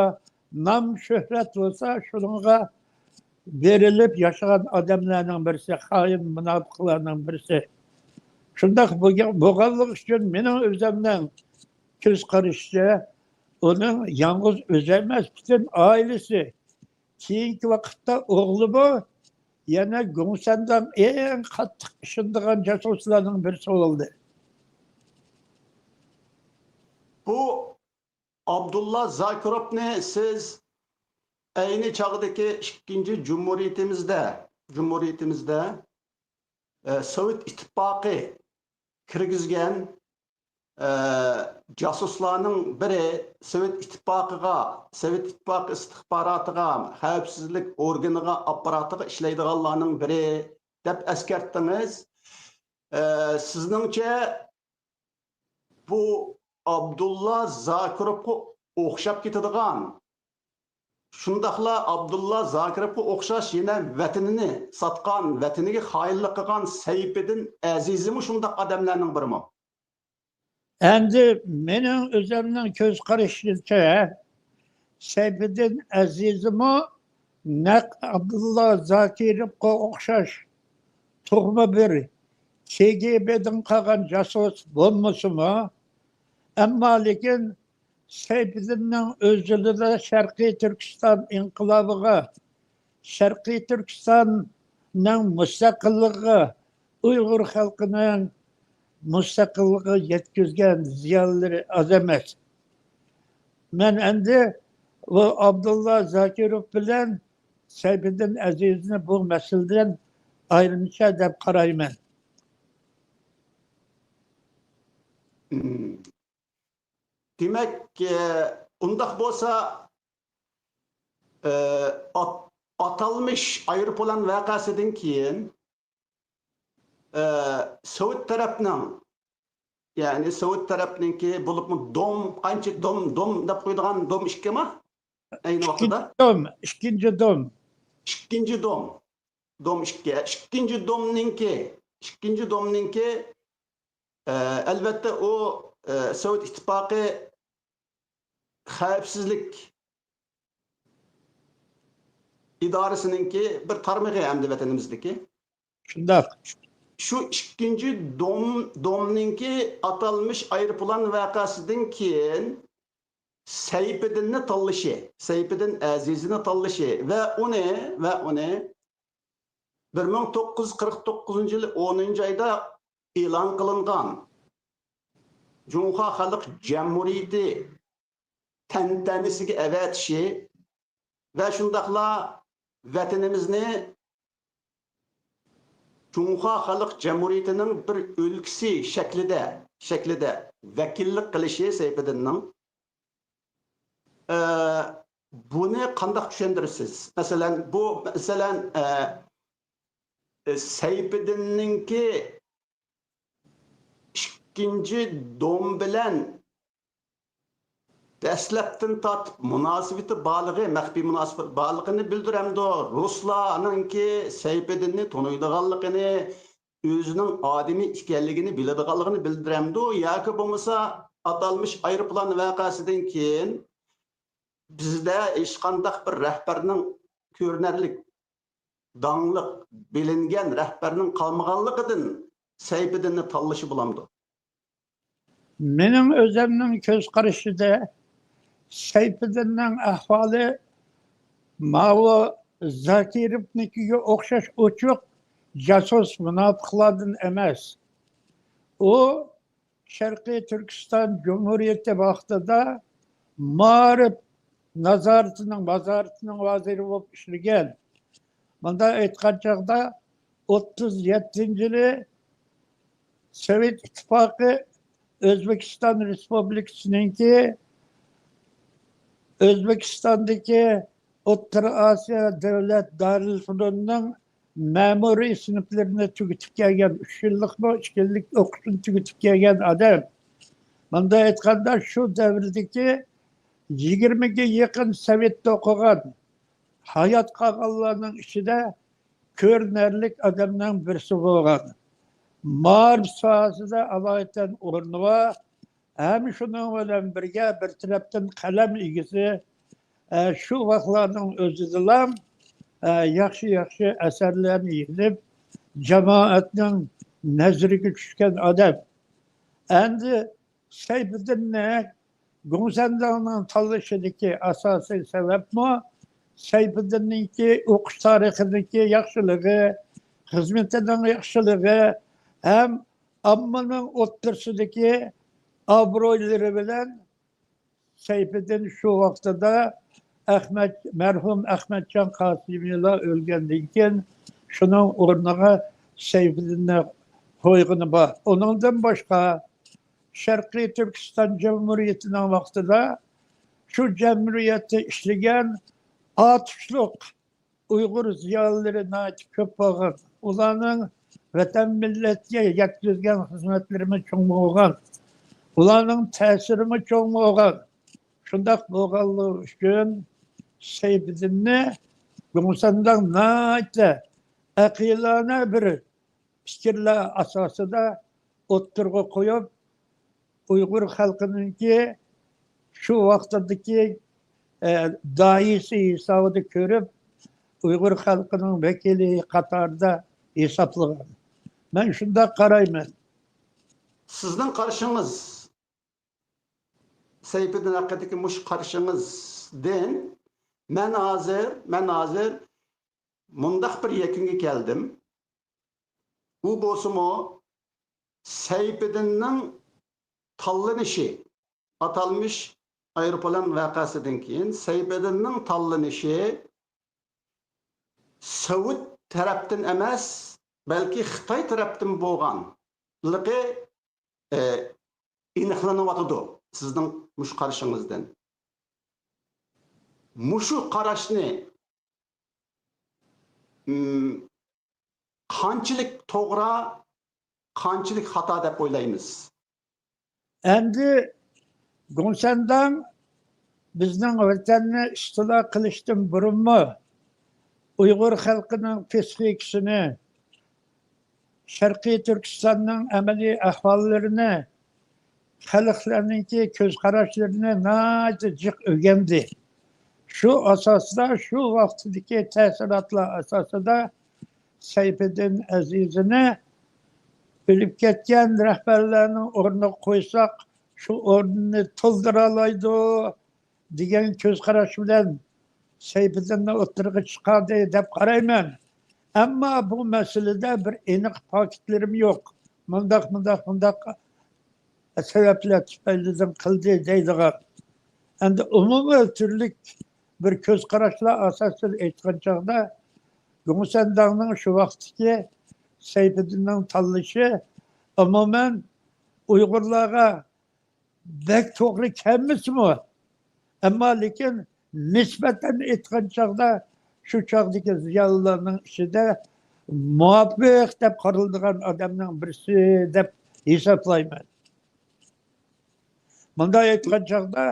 نام شۆھرەت بولسا، شۇنىڭغا بېرىلىپ ياشىغان ئادەملەرنىڭ بىرسى، خائىن مۇناپىقلارنىڭ بىرسى. شۇنداق بولغان-، بولغانلىقى ئۈچۈن مېنىڭ ئۆزۈمنىڭ كۆز قارىشىچە، ئۇنىڭ يالغۇز ئۆزى ئەمەس، پۈتۈن ئائىلىسى، كېيىنكى ۋاقىتتا ئوغلىمۇ يەنە گۇڭسەنداڭ ئەڭ قاتتىق ئىشىنىدىغان جاسۇسلارنىڭ بىرسى بولدى. بۇ ئابدۇللا زاكىروفنى سىز ئەينى چاغدىكى ئىككىنچى جۇمھۇرىيىتىمىزدە، جۇمھۇرىيىتىمىزدە، ئە، سوۋېت ئىتتىپاقى كىرگۈزگەن، ئە، جاسۇسلارنىڭ بىرى، سوۋېت ئىتتىپاقىغا، سوۋېت ئىتتىپاقى ئىستىخباراتىغا، خەۋپسىزلىك ئورگىنىغا، ئاپپاراتىغا ئىشلەيدىغانلارنىڭ بىرى دەپ ئەسكەرتتىڭىز. ئە، سىزنىڭچە بۇ ئابدۇللا زاكىروفقا ئوخشاپ كېتىدىغان، شۇنداقلا ئابدۇللا زاكىروفقا ئوخشاش يەنە ۋەتىنىنى ساتقان، ۋەتىنىگە خائىنلىق قىلغان سەيپىدىن ئەزىزىمۇ شۇنداق ئادەملەرنىڭ بىرىمۇ؟ ئەمدى مېنىڭ ئۆزۈمنىڭ كۆز قارىشىمچە، سەيپىدىن ئەزىزىمۇ نەق ئابدۇللا زاكىروفقا ئوخشاش تۇغما بىر كىگبدىن قالغان جاسۇس بولمىسىمۇ، ئەمما لېكىن سەيپىدىننىڭ ئۆز يولىدا شەرقىي تۈركىستان ئىنقىلابىغا، شەرقىي تۈركىستاننىڭ مۇستەقىللىقىغا، ئۇيغۇر خەلقىنىڭ مۇستەقىللىقىغا يەتكۈزگەن زىيانلىرى ئاز ئەمەس. مەن ئەمدى بۇ ئابدۇللا زاكىروف بىلەن سەيپىدىن ئەزىزنى بۇ مەسىلىدىن ئايرىمچە دەپ قارايمەن. دېمەك، ئۇنداق بولسا، ئات-، ئاتالمىش ئايروپىلان ۋەقەسىدىن كېيىن، سوۋېت تەرەپنىڭ، يەنى سوۋېت تەرەپنىڭكى، بولۇپمۇ دوم، قانچە دوم، دوم دەپ قويىدىغان، دوم ئىككىما؟ ئەينى ۋاقتىدا ئىككىنچى دوم، ئىككىنچى دوم. ئىككىنچى دوم. دوم ئىككى. ئىككىنچى دومنىڭكى، ئىككىنچى دومنىڭكى، ئە، ئەلۋەتتە، ئۇ، ئە، سوۋېت ئىتتىپاقى خەۋپسىزلىك ئىدارىسىنىڭكى بىر تارمىقى ئەمدى ۋەتىنىمىزدىكى. شۇنداق. شۇ ئىككىنچى دوم-، دومنىڭكى ئاتالمىش ئايروپىلان ۋەقەسىدىن كېيىن سەيپىدىننى تاللىشى، سەيپىدىن ئەزىزنى تاللىشى ۋە ئۇنى، ۋە ئۇنى بىر مىڭ توققۇز يۈز قىرىق توققۇزىنچى يىلى ئونىنچى ئايدا ئېلان قىلىنغان جۇڭخۇا خەلق جەمھۇرىيىتى تەنتەنىسىگە ئەۋەتىشى ۋە شۇنداقلا ۋەتىنىمىزنى جۇڭخۇا خەلق جەمھۇرىيىتىنىڭ بىر ئۆلكىسى شەكلىدە، شەكلىدە ۋەكىللىك قىلىشى سەيپىدىننىڭ، ئە، بۇنى قانداق چۈشەندۈرىسىز؟ مەسىلەن، بۇ، مەسىلەن، ئە، سەيپىدىننىڭكى ئىككىنچى دوم بىلەن دەسلەپتىن تارتىپ مۇناسىۋىتى بارلىقى، مەخپىي مۇناسىۋىتى بارلىقىنى بىلدۈرەمدۇ؟ رۇسلارنىڭكى سەيپىدىننى تونۇيدىغانلىقىنى، ئۆزىنىڭ ئادىمى ئىكەنلىكىنى بىلىدىغانلىقىنى بىلدۈرەمدۇ؟ ياكى بولمىسا ئاتالمىش ئايروپىلان ۋەقەسىدىن كېيىن بىزدە ھېچقانداق بىر رەھبەرنىڭ كۆرۈنەرلىك، داڭلىق، بىلىنگەن رەھبەرنىڭ قالمىغانلىقىدىن سەيپىدىننى تاللىشى بولامدۇ؟ مېنىڭ ئۆزۈمنىڭ كۆز قارىشىدا سەيپىدىننىڭ ئەھۋالى ماۋۇ زاكىروفنىڭكىگە ئوخشاش ئوچۇق جاسۇس مۇناپىقلاردىن ئەمەس. ئۇ شەرقىي تۈركىستان جۇمھۇرىيىتى ۋاقتىدا مائارىپ نازارىتىنىڭ، ۋازارىتىنىڭ ۋەزىرى بولۇپ ئىشلىگەن. مۇنداق ئېيتقان چاغدا، ئوتتۇز يەتتىنچى يىلى سوۋېت ئىتتىپاقى ئۆزبېكىستان رېسپۇبلىكىسىنىڭكى، ئۆزبېكىستاندىكى ئوتتۇرا ئاسىيا دۆلەت دارىلفۇنۇننىڭ مەمۇرىي سىنىپلىرىنى تۈگىتىپ كەلگەن، ئۈچ يىللىقمۇ، ئىككى يىللىق ئوقۇشىنى تۈگىتىپ كەلگەن ئادەم. مۇنداق ئېيتقاندا، شۇ دەۋردىكى يىگىرمىگە يېقىن سوۋېتتا ئوقۇغان، ھايات قالغانلارنىڭ ئىچىدە كۆرۈنەرلىك ئادەمنىڭ بىرسى بولغان. مائارىپ ساھەسىدە ئالاھىدە ئورنى بار. ھەم شۇنىڭ بىلەن بىرگە، بىر تەرەپتىن قەلەم ئىگىسى، ئە، شۇ ۋاقىتلارنىڭ ئۆزىدىلا، ئە، ياخشى، ياخشى ئەسەرلەرنى يېزىپ، جامائەتنىڭ نەزىرىگە چۈشكەن ئادەم. ئەمدى سەيپىدىننى گۇڭسەنداڭنىڭ تاللىشىدىكى ئاساسىي سەۋەبمۇ سەيپىدىننىڭكى ئوقۇش تارىخىدىكى ياخشىلىقى، خىزمىتىنىڭ ياخشىلىقى ھەم ئاممىنىڭ ئوتتۇرىسىدىكى ئابرۇيلىرى بىلەن سەيپىدىن شۇ ۋاقتىدا ئەخمەت، مەرھۇم ئەخمەتجان قاسىمىلا ئۆلگەندىن كېيىن، شۇنىڭ ئورنىغا سەيپىدىننى قويغىنى بار. ئۇنىڭدىن باشقا، شەرقىي تۈركىستان جۇمھۇرىيىتىنىڭ ۋاقتىدا شۇ جەمھۇرىيەتتە ئىشلىگەن ئاتۇشلۇق ئۇيغۇر زىيالىيلىرى ناھايىتى كۆپ بولغان. ئۇلارنىڭ ۋەتەن مىللەتكە يەتكۈزگەن خىزمەتلىرىمۇ چوڭ بولغان. ئۇلارنىڭ تەسىرىمۇ چوڭ بولغان. شۇنداق بولغانلىقى ئۈچۈن سەيپىدىننى گۇڭسەنداڭ ناھايىتى ئەقىلانە بىر پىكىرلەر ئاساسىدا ئوتتۇرىغا قويۇپ، ئۇيغۇر خەلقىنىڭكى شۇ ۋاقتىدىكى، ئە، داھىيسى ھېسابىدا كۆرۈپ، ئۇيغۇر خەلقىنىڭ ۋەكىلى قاتارىدا ھېسابلىغان. مەن شۇنداق قارايمەن. سىزنىڭ قارىشىڭىز، سەيپىدىن ھەققىدىكى مۇشۇ قارىشىڭىزدىن مەن ھازىر، مەن ھازىر مۇنداق بىر يەكۈنگە كەلدىم. ئۇ بولسىمۇ سەيپىدىننىڭ تاللىنىشى، ئاتالمىش ئايروپىلان ۋەقەسىدىن كېيىن سەيپىدىننىڭ تاللىنىشى سوۋېت تەرەپتىن ئەمەس، بەلكى خىتاي تەرەپتىن بولغانلىقى، ئە، ئېنىقلىنىۋاتىدۇ سىزنىڭ مۇشۇ قارىشىڭىزدىن. مۇشۇ قاراشنى، م، قانچىلىك توغرا، قانچىلىك خاتا دەپ ئويلايمىز؟ ئەمدى گۇڭسەنداڭ بىزنىڭ ۋەتەننى ئىستىلا قىلىشتىن بۇرۇنمۇ ئۇيغۇر خەلقىنىڭ پىسخىكىسىنى، شەرقىي تۈركىستاننىڭ ئەمەلىي ئەھۋاللىرىنى، خەلقلەرنىڭكى كۆز قاراشلىرىنى ناھايىتى جىق ئۆگەندى. شۇ ئاساستا، شۇ ۋاقتىدىكى تەسىراتلار ئاساسىدا سەيپىدىن ئەزىزىنى ئۆلۈپ كەتكەن رەھبەرلەرنىڭ ئورنىغا قويساق، شۇ ئورنىنى تولدۇرالايدۇ، دېگەن كۆز قاراش بىلەن سەيپىدىننى ئوتتۇرىغا چىقاردى دەپ قارايمەن. ئەمما بۇ مەسىلىدە بىر ئېنىق پاكىتلىرىم يوق. مۇنداق، مۇنداق، مۇنداق سەۋەبلەر تۈپەيلىدىن قىلدى دەيدىغان. ئەمدى ئومۇمىي تۈرلۈك بىر كۆز قاراشلار ئاساسىدا ئېيتقان چاغدا، گۇڭسەنداڭنىڭ شۇ ۋاقىتتىكى سەيپىدىننىڭ تاللىشى، ئومۇمەن، ئۇيغۇرلارغا بەك توغرا كەلمىسىمۇ، ئەمما لېكىن نىسبەتەن ئېيتقان چاغدا، شۇ چاغدىكى زىيالىيلارنىڭ ئىچىدە مۇۋاپىق دەپ قارىلىدىغان ئادەمنىڭ بىرسى دەپ ھېسابلايمەن. مۇنداق ئېيتقان چاغدا،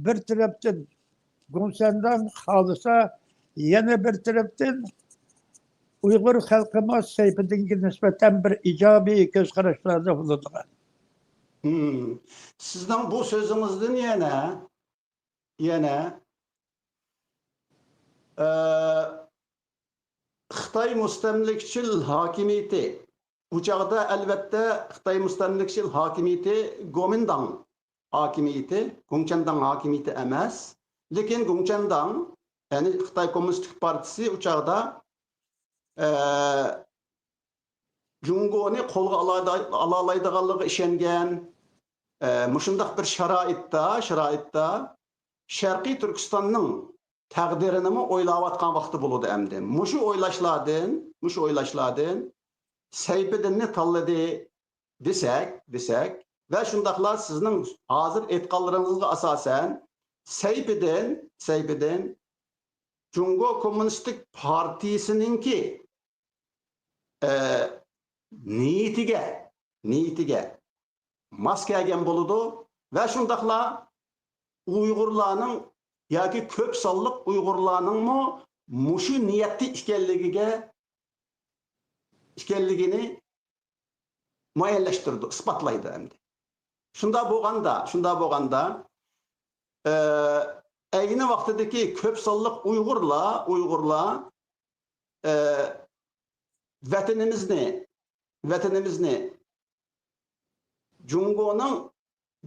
بىر تەرەپتىن گۇڭسەنداڭ خالىسا، يەنە بىر تەرەپتىن ئۇيغۇر خەلقىمۇ سەيپىدىنگە نىسبەتەن بىر ئىجابىي كۆز قاراشلاردا بولىدىغان. مم. سىزنىڭ بۇ سۆزىڭىزدىن يەنە، يەنە، ئە، خىتاي مۇستەملىكىچىل ھاكىمىيىتى، ئۇ چاغدا ئەلۋەتتە خىتاي مۇستەملىكىچىل ھاكىمىيىتى گومىنداڭ ھاكىمىيىتى، گۇڭچەنداڭ ھاكىمىيىتى ئەمەس. لېكىن گۇڭچەنداڭ، يەنى خىتاي كوممۇنىستىك پارتىيىسى ئۇ چاغدا، ئە، جۇڭگونى قولغا ئالادا-، ئالالايدىغانلىقىغا ئىشەنگەن، ئە، مۇشۇنداق بىر شارائىتتا، شارائىتتا شەرقىي تۈركىستاننىڭ تەقدىرىنىمۇ ئويلاۋاتقان ۋاقتى بولىدۇ ئەمدى. مۇشۇ ئويلاشلاردىن، مۇشۇ ئويلاشلاردىن سەيپىدىننى تاللىدى دېسەك، دېسەك، ۋە شۇنداقلا سىزنىڭ ھازىر ئېيتقانلىرىڭىزغا ئاساسەن، سەيپىدىن، سەيپىدىن جۇڭگو كوممۇنىستىك پارتىيىسىنىڭكى، ئە، نىيىتىگە، نىيىتىگە ماس كەلگەن بولىدۇ ۋە شۇنداقلا ئۇيغۇرلارنىڭ ياكى كۆپ سانلىق ئۇيغۇرلارنىڭمۇ مۇشۇ نىيەتتە ئىكەنلىكىگە، ئىكەنلىكىنى مۇئەييەنلەشتۈرىدۇ، ئىسپاتلايدۇ ئەمدى. شۇنداق بولغاندا، شۇنداق بولغاندا، ئە، ئەينى ۋاقتىدىكى كۆپ سانلىق ئۇيغۇرلار، ئۇيغۇرلار، ئە، ۋەتىنىمىزنى، ۋەتىنىمىزنى جۇڭگونىڭ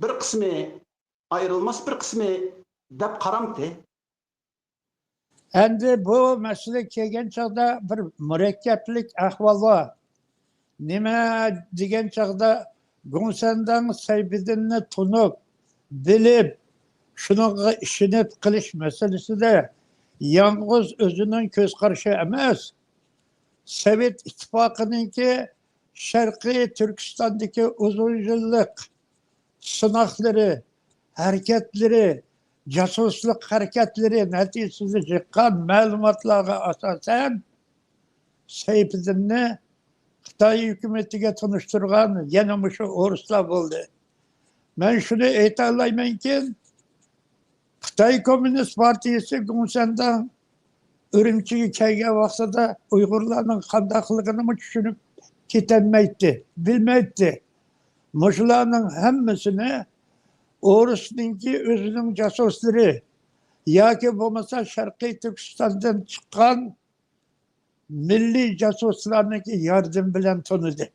بىر قىسمى، ئايرىلماس بىر قىسمى دەپ قارامتى؟ ئەمدى بۇ مەسىلە كەلگەن چاغدا بىر مۇرەككەپلىك ئەھۋال بار. نېمە دېگەن چاغدا، گۇڭسەنداڭ سەيپىدىننى تونۇپ، بىلىپ، شۇنىڭغا ئىشىنىپ قېلىش مەسىلىسىدە يالغۇز ئۆزىنىڭ كۆز قارىشى ئەمەس، سوۋېت ئىتتىپاقىنىڭكى شەرقىي تۈركىستاندىكى ئۇزۇن يىللىق سىناقلىرى، ھەرىكەتلىرى، جاسۇسلۇق ھەرىكەتلىرى نەتىجىسىدە چىققان مەلۇماتلارغا ئاساسەن، سەيپىدىننى خىتاي ھۆكۈمىتىگە تونۇشتۇرغان يەنە مۇشۇ ئورۇسلار بولدى. مەن شۇنى ئېيتالايمەنكى، خىتاي كوممۇنىست پارتىيىسى گۇڭسەنداڭ ئۈرۈمچىگە كەلگەن ۋاقتىدا ئۇيغۇرلارنىڭ قانداقلىقىنىمۇ چۈشىنىپ كېتەلمەيتتى، بىلمەيتتى. مۇشۇلارنىڭ ھەممىسىنى ئورۇسنىڭكى ئۆزىنىڭ جاسۇسلىرى ياكى بولمىسا شەرقىي تۈركىستاندىن چىققان مىللىي جاسۇسلارنىڭكى ياردىمى بىلەن تونۇدى.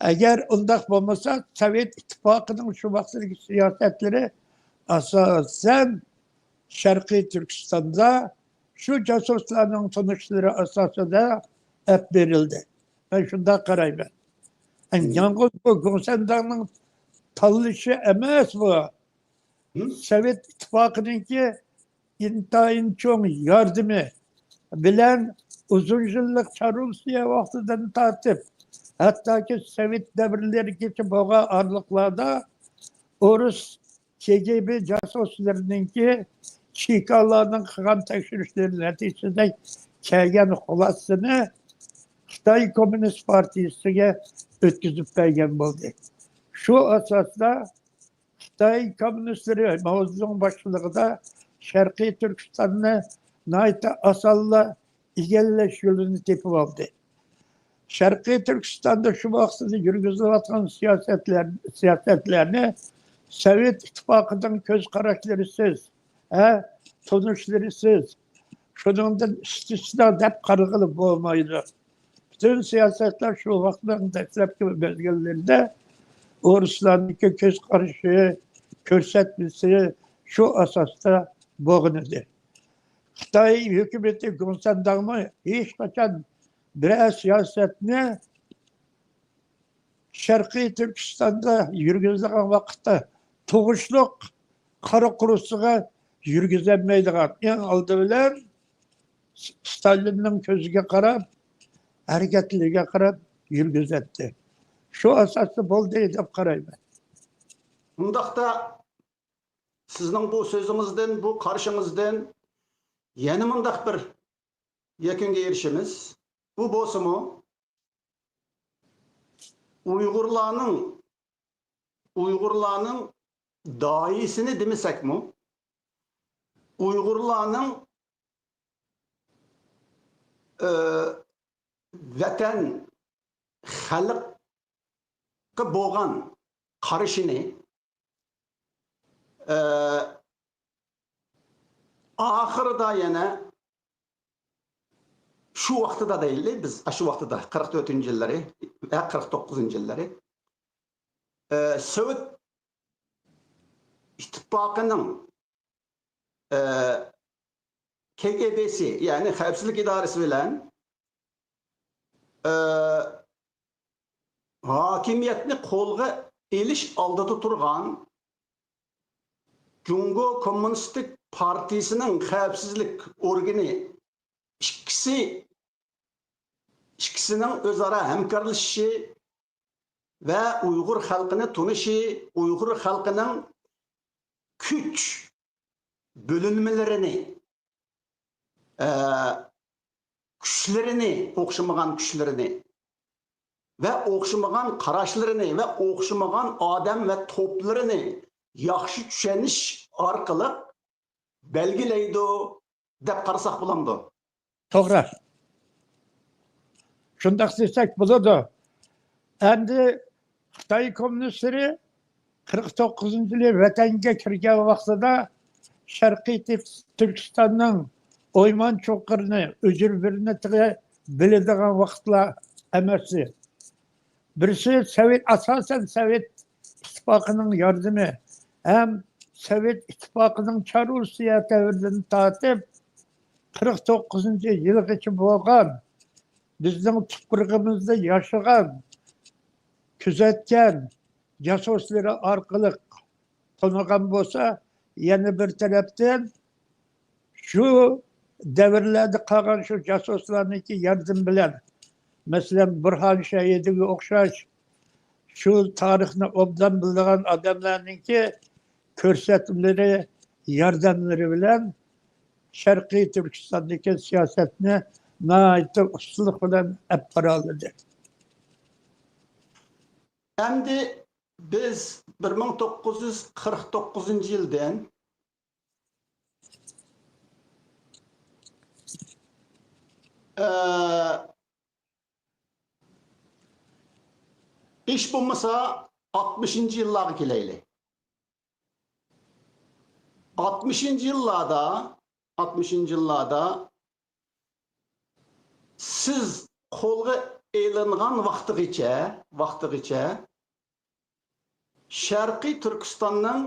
ئەگەر ئۇنداق بولمىسا، سوۋېت ئىتتىپاقىنىڭ شۇ ۋاقىتتىكى سىياسەتلىرى ئاساسەن شەرقىي تۈركىستاندا شۇ جاسۇسلارنىڭ تونۇشلىرى ئاساسىدا ئەپ بېرىلدى. مەن شۇنداق قارايمەن. يالغۇز بۇ گۇڭسەنداڭنىڭ تاللىشى ئەمەس بۇ. سوۋېت ئىتتىپاقىنىڭكى ئىنتايىن چوڭ ياردىمى بىلەن ئۇزۇن يىللىق چار رۇسىيە ۋاقتىدىن تارتىپ، ھەتتاكى سوۋېت دەۋرلىرىگىچە بولغان ئارىلىقلاردا ئورۇس كېگېبې جاسۇسلىرىنىڭكى، چېكالارنىڭ قىلغان تەكشۈرۈشلىرى نەتىجىسىدە كەلگەن خۇلاسىسىنى خىتاي كوممۇنىست پارتىيىسىگە ئۆتكۈزۈپ بەرگەن بولدى. شۇ ئاساستا خىتاي كوممۇنىستلىرى ماۋزېدۇڭ باشچىلىقىدا شەرقىي تۈركىستاننى ناھايىتى ئاسانلا ئىگىلەش يولىنى تېپىۋالدى. شەرقىي تۈركىستاندا شۇ ۋاقتىدا يۈرگۈزۈلۈۋاتقان سىياسەتلەر، سىياسەتلەرنى سوۋېت ئىتتىپاقىنىڭ كۆز قاراشلىرىسىز، ھە، تونۇشلىرىسىز، شۇنىڭدىن ئىستىسنا دەپ قارىغىلى بولمايدۇ. پۈتۈن سىياسەتلەر شۇ ۋاقىتنىڭ دەسلەپكى مەزگىللىرىدە ئورۇسلارنىڭكى كۆز قارىشى، كۆرسەتمىسى شۇ ئاساستا بولغان ئىدى. خىتاي ھۆكۈمىتى گومىنداڭمۇ ھېچقاچان بىرەر سىياسەتنى شەرقىي تۈركىستاندا يۈرگۈزىدىغان ۋاقىتتا تۇغۇشلۇق قارا قۇرۇسىغا يۈرگۈزەلمەيدىغان، ئەڭ ئالدى بىلەن ستالىننىڭ كۆزىگە قاراپ، ھەرىكەتلىرىگە قاراپ يۈرگۈزەتتى. شۇ ئاساستا بولدى دەپ قارايمەن. ئۇنداقتا سىزنىڭ بۇ سۆزىڭىزدىن، بۇ قارىشىڭىزدىن يەنە مۇنداق بىر يەكۈنگە ئېرىشىمىز. بۇ بولسىمۇ ئۇيغۇرلارنىڭ، ئۇيغۇرلارنىڭ داھىيسىنى دېمىسەكمۇ، ئۇيغۇرلارنىڭ، ئى، ۋەتەن، خەلققە بولغان قارىشىنى، ئى، ئاخىرىدا يەنە شۇ ۋاقتىدا دەيلى، بىز ئاشۇ ۋاقتىدا، قىرىق تۆتىنچى يىللىرى ۋە قىرىق توققۇزىنچى يىللىرى، ئى، سوۋېت ئىتتىپاقىنىڭ، ئى، كېگېبېسى، يەنى خەۋپسىزلىك ئىدارىسى بىلەن، ئى، ھاكىمىيەتنى قولغا ئېلىش ئالدىدا تۇرغان جۇڭگو كوممۇنىستىك پارتىيىسىنىڭ خەۋپسىزلىك ئورگىنى ئىككىسى، ئىككىسىنىڭ ئۆزئارا ھەمكارلىشىشى ۋە ئۇيغۇر خەلقىنى تونۇشى، ئۇيغۇر خەلقىنىڭ كۈچ بۆلۈنمىلىرىنى، ئە، كۈچلىرىنى، ئوخشىمىغان كۈچلىرىنى ۋە ئوخشىمىغان قاراشلىرىنى ۋە ئوخشىمىغان ئادەم ۋە توپلىرىنى ياخشى چۈشىنىش ئارقىلىق بەلگىلەيدۇ دەپ قارىساق بولامدۇ؟ توغرا. شۇنداق دېسەك بولىدۇ. ئەمدى خىتاي كوممۇنىستلىرى قىرىق توققۇزىنچى يىلى ۋەتەنگە كىرگەن ۋاقتىدا شەرقىي تۈركىستاننىڭ ئويمان چوققىرىنى، ئۇجۇر بىرنىتىغا بىلىدىغان ۋاقىتلار ئەمەستى. بىرسى سوۋېت، ئاساسەن سوۋېت ئىتتىپاقىنىڭ ياردىمى ھەم سوۋېت ئىتتىپاقىنىڭ چاررۇسىيە دەۋرىدىن تارتىپ قىرىق توققۇزىنچى يىلغىچە بولغان، بىزنىڭ تۇپرىقىمىزدا ياشىغان، كۆزەتكەن جاسۇسلىرى ئارقىلىق تونۇغان بولسا، يەنە بىر تەرەپتىن شۇ دەۋرلەردە قالغان شۇ جاسۇسلارنىڭكى ياردىمى بىلەن، مەسىلەن، بۇرھان شەھىدىگە ئوخشاش شۇ تارىخنى ئوبدان بىلىدىغان ئادەملەرنىڭكى كۆرسەتمىلىرى، ياردەملىرى بىلەن شەرقىي تۈركىستاندىكى سىياسەتنى ناھايىتى ئۇستىلىق بىلەن ئەپ بارالىدى. ئەمدى بىز بىر مىڭ توققۇز يۈز قىرىق توققۇزىنچى يىلدىن، ئە، ھېچ بولمىسا ئاتمىشىنچى يىللارغا كېلەيلى. ئاتمىشىنچى يىللاردا، ئاتمىشىنچى يىللاردا سىز قولغا ئېلىنغان ۋاقتىغىچە، ۋاقتىغىچە شەرقىي تۈركىستاننىڭ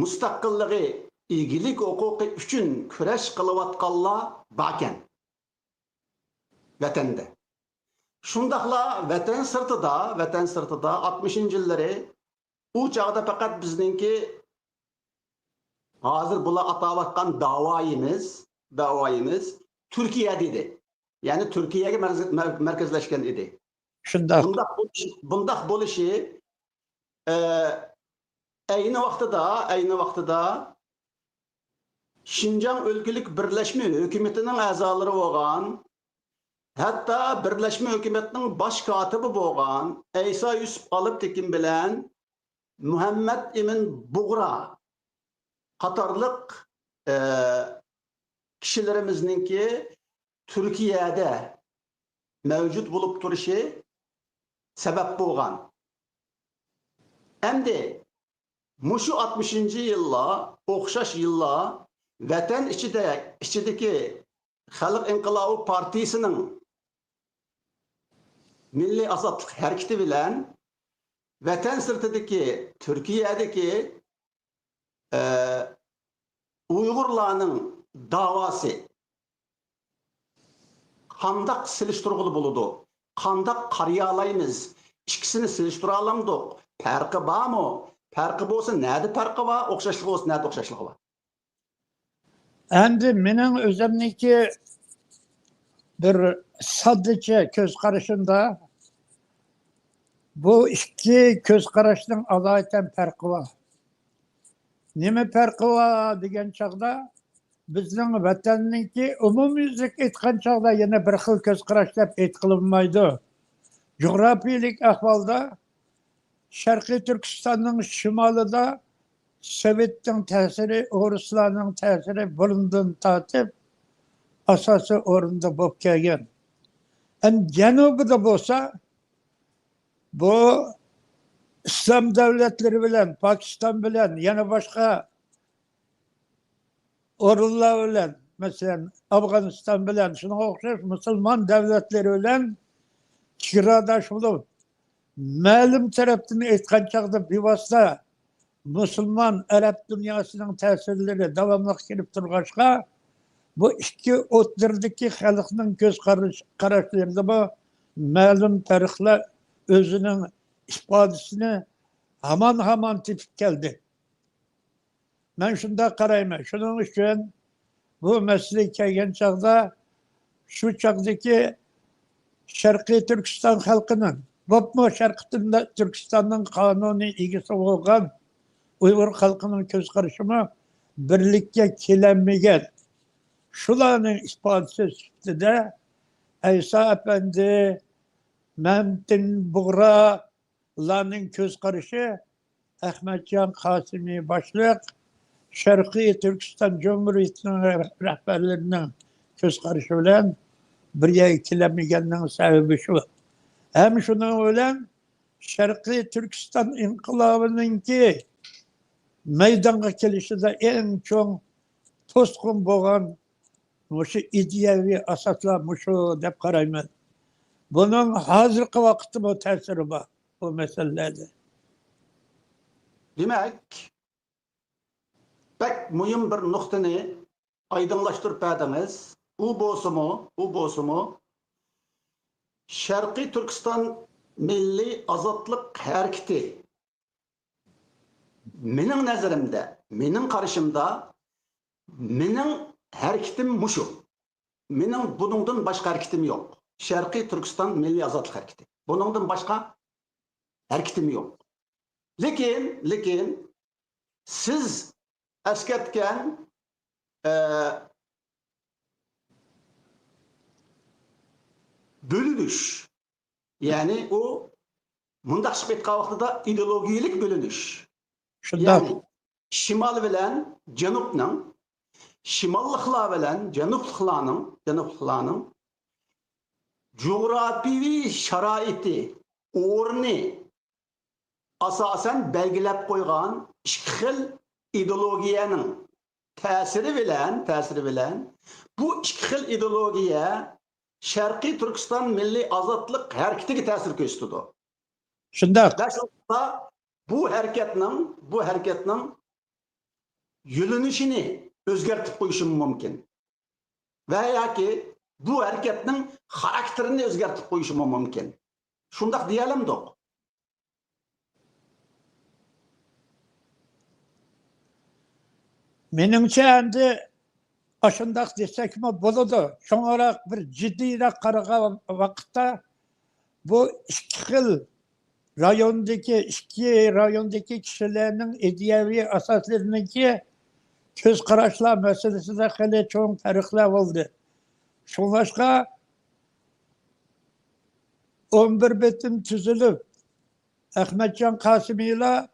مۇستەقىللىقى، ئىگىلىك ھوقۇقى ئۈچۈن كۈرەش قىلىۋاتقانلار باركەن ۋەتەندە. شۇنداقلا ۋەتەن سىرتىدا، ۋەتەن سىرتىدا ئاتمىشىنچى يىللىرى ئۇ چاغدا پەقەت بىزنىڭكى ھازىر بۇلار ئاتاۋاتقان داۋايىمىز، داۋايىمىز تۈركىيەدە ئىدى. يەنى تۈركىيەگە مەرز-، مەر-، مەركەزلەشكەن ئىدى. شۇنداق. بۇنداق بولۇشى، بۇنداق بولۇشى، ئە، ئەينى ۋاقتىدا، ئەينى ۋاقتىدا شىنجاڭ ئۆلكىلىك بىرلەشمە ھۆكۈمىتىنىڭ ئەزالىرى بولغان، ھەتتا بىرلەشمە ھۆكۈمەتنىڭ باش كاتىپى بولغان ئەيسا يۈسۈپ ئالپتېكىن بىلەن مۇھەممەت ئىمىن بۇغرا قاتارلىق، ئە، كىشىلىرىمىزنىڭكى تۈركىيەدە مەۋجۇت بولۇپ تۇرۇشى سەۋەب بولغان. ئەمدى مۇشۇ ئاتمىشىنچى يىللار، ئوخشاش يىللار ۋەتەن ئىچىدە، ئىچىدىكى خەلق ئىنقىلابى پارتىيىسىنىڭ مىللىي ئازادلىق ھەرىكىتى بىلەن ۋەتەن سىرتىدىكى، تۈركىيەدىكى، ئە، ئۇيغۇرلارنىڭ داۋاسى قانداق سېلىشتۇرغىلى بولىدۇ؟ قانداق قارىيالايمىز؟ ئىككىسىنى سېلىشتۇرالامدۇق؟ پەرقى بارمۇ؟ پەرقى بولسا نەدە پەرقى بار؟ ئوخشاشلىقى بولسا نەدە ئوخشاشلىقى بار؟ ئەمدى مېنىڭ ئۆزۈمنىڭكى بىر ساددىچە كۆز قارىشىمدا بۇ ئىككى كۆز قاراشنىڭ ئالايىتەن پەرقى بار. نېمە پەرقى بار دېگەن چاغدا، بىزنىڭ ۋەتەننىڭكى ئومۇميۈزلۈك ئېيتقان چاغدا يەنە بىر خىل كۆز قاراش دەپ ئېيتقىلى بولمايدۇ. جۇغراپىيىلىك ئەھۋالدا شەرقىي تۈركىستاننىڭ شىمالىدا سوۋېتنىڭ تەسىرى، ئورۇسلارنىڭ تەسىرى بۇرۇندىن تارتىپ ئاساسىي ئورۇندا بولۇپ كەلگەن. ئەمدى جەنۇبىدا بولسا، بۇ ئىسلام دۆلەتلىرى بىلەن، پاكىستان بىلەن، يەنە باشقا ئورۇنلار بىلەن، مەسىلەن، ئافغانىستان بىلەن، شۇنىڭغا ئوخشاش مۇسۇلمان دۆلەتلىرى بىلەن چېگراداش بولۇپ، مەلۇم تەرەپتىن ئېيتقان چاغدا بىۋاسىتە مۇسۇلمان ئەرەب دۇنياسىنىڭ تەسىرلىرى داۋاملىق كېلىپ تۇرغاچقا، بۇ ئىككى ئوتتۇرىدىكى خەلقنىڭ كۆز قارىش-، قاراشلىرىدىمۇ مەلۇم پەرقلەر ئۆزىنىڭ ئىپادىسىنى ھامان-ھامان تېپىپ كەلدى. مەن شۇنداق قارايمەن. شۇنىڭ ئۈچۈن بۇ مەسىلىگە كەلگەن چاغدا، شۇ چاغدىكى شەرقىي تۈركىستان خەلقىنىڭ، بولۇپمۇ شەرقىي تۈركىستاننىڭ قانۇنىي ئىگىسى بولغان ئۇيغۇر خەلقىنىڭ كۆز قارىشىمۇ بىرلىككە كېلەلمىگەن. شۇلارنىڭ ئىپادىسى سۈپىتىدە ئەيسا ئەپەندى، مەمتىن بۇغرا، ئۇلارنىڭ كۆز قارىشى ئەخمەتجان قاسىمى باشلىق شەرقىي تۈركىستان جۇمھۇرىيىتىنىڭ رەھبەرلىرىنىڭ كۆز قارىشى بىلەن بىر يەرگە كېلەلمىگەننىڭ سەۋەبى شۇ. ھەم شۇنىڭ بىلەن شەرقىي تۈركىستان ئىنقىلابىنىڭكى مەيدانغا كېلىشىدە ئەڭ چوڭ توسقۇن بولغان مۇشۇ ئىدىيەۋى ئاساسلار مۇشۇ دەپ قارايمەن. بۇنىڭ ھازىرقى ۋاقىتتىمۇ تەسىرى بار بۇ مەسىلىلەردە. دېمەك، بەك مۇھىم بىر نۇقتىنى ئايدىڭلاشتۇرۇپ بەردىڭىز. ئۇ بولسىمۇ، ئۇ بولسىمۇ، شەرقىي تۈركىستان مىللىي ئازادلىق ھەرىكىتى، مېنىڭ نەزىرىمدە، مېنىڭ قارىشىمدا، مېنىڭ ھەرىكىتىم مۇشۇ. مېنىڭ بۇنىڭدىن باشقا ھەرىكىتىم يوق. شەرقىي تۈركىستان مىللىي ئازادلىق ھەرىكىتى. بۇنىڭدىن باشقا ھەرىكىتىم يوق. لېكىن، لېكىن سىز ئەسكەرتكەن، ئە، بۆلۈنۈش، يەنى ئۇ مۇنداق ئېيتقان ۋاقتىدا ئىدېئولوگىيەلىك بۆلۈنۈش. شۇنداق. يەنى شىمال بىلەن جەنۇبنىڭ، شىماللىقلار بىلەن جەنۇبلۇقلارنىڭ، جەنۇبلۇقلارنىڭ جۇغراپىيىۋى شارائىتى، ئورنى ئاساسەن بەلگىلەپ قويغان ئىككى خىل ئىدېئولوگىيەنىڭ تەسىرى بىلەن، تەسىرى بىلەن بۇ ئىككى خىل ئىدېئولوگىيە شەرقىي تۈركىستان مىللىي ئازادلىق ھەرىكىتىگە تەسىر كۆرسىتىدۇ. شۇنداق. ۋە شۇنداقلا بۇ ھەرىكەتنىڭ، بۇ ھەرىكەتنىڭ يۆنىلىشىنى ئۆزگەرتىپ قويۇشىمۇ مۇمكىن. ۋە ياكى بۇ ھەرىكەتنىڭ خاراكتېرىنى ئۆزگەرتىپ قويۇشىمۇ مۇمكىن. شۇنداق دېيەلەمدۇق؟ مېنىڭچە، ئەمدى ئاشۇنداق دېسەكمۇ بولىدۇ. چوڭراق، بىر جىددىيرەك قارىغان ۋاقىتتا، بۇ ئىككى خىل رايوندىكى، ئىككى رايوندىكى كىشىلەرنىڭ ئىدىيەۋى ئاساسلىرىنىڭكى كۆز قاراشلار مەسىلىسىدە خېلى چوڭ پەرقلەر بولدى. شۇڭلاشقا ئون بىر بېتىم تۈزۈلۈپ، ئەخمەتجان قاسىمىلار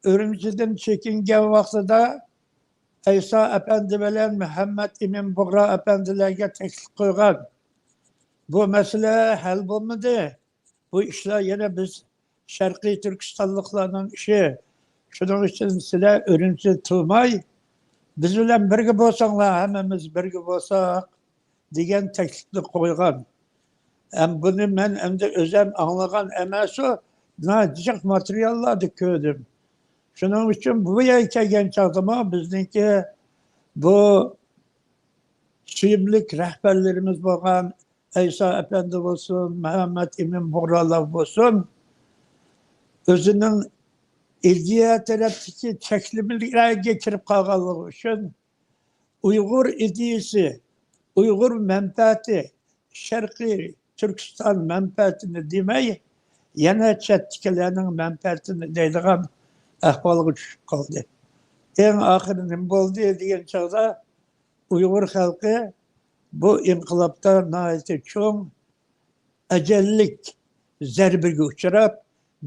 ئۈرۈمچىدىن چېكىنگەن ۋاقتىدا ئەيسا ئەپەندى بىلەن مۇھەممەد ئىمىن بۇغرا ئەپەندىلەرگە تەكلىپ قويغان. بۇ مەسىلە ھەل بولمىدى. بۇ ئىشلار يەنە بىز شەرقىي تۈركىستانلىقلارنىڭ ئىشى. شۇنىڭ ئۈچۈن سىلەر ئۈرۈمچىدە تۇرماي، بىز بىلەن بىرگە بولساڭلار، ھەممىمىز بىرگە بولساق، دېگەن تەكلىپنى قويغان. ھەم بۇنى مەن ئەمدى ئۆزۈم ئاڭلىغان ئەمەسۇ، جىق ماتېرىياللاردا كۆردۈم. شۇنىڭ ئۈچۈن بۇ يەرگە كەلگەن چاغدىمۇ بىزنىڭكى بۇ سۆيۈملۈك رەھبەرلىرىمىز بولغان ئەيسا ئەپەندى بولسۇن، مۇھەممەد ئىمىن بۇغرالار بولسۇن، ئۆزىنىڭ ئىدىيە تەرەپتىكى چەكلىمىلەرگە كىرىپ قالغانلىقى ئۈچۈن ئۇيغۇر ئىدىيىسى، ئۇيغۇر مەنپەئەتى، شەرقىي تۈركىستان مەنپەئەتىنى دېمەي، يەنە چەتتىكىلەرنىڭ مەنپەئەتىنى دەيدىغان ئەھۋالغا چۈشۈپ قالدى. ئەڭ ئاخىرى نېمە بولدى دېگەن چاغدا، ئۇيغۇر خەلقى بۇ ئىنقىلابتا ناھايىتى چوڭ ئەجەللىك زەربىگە ئۇچراپ،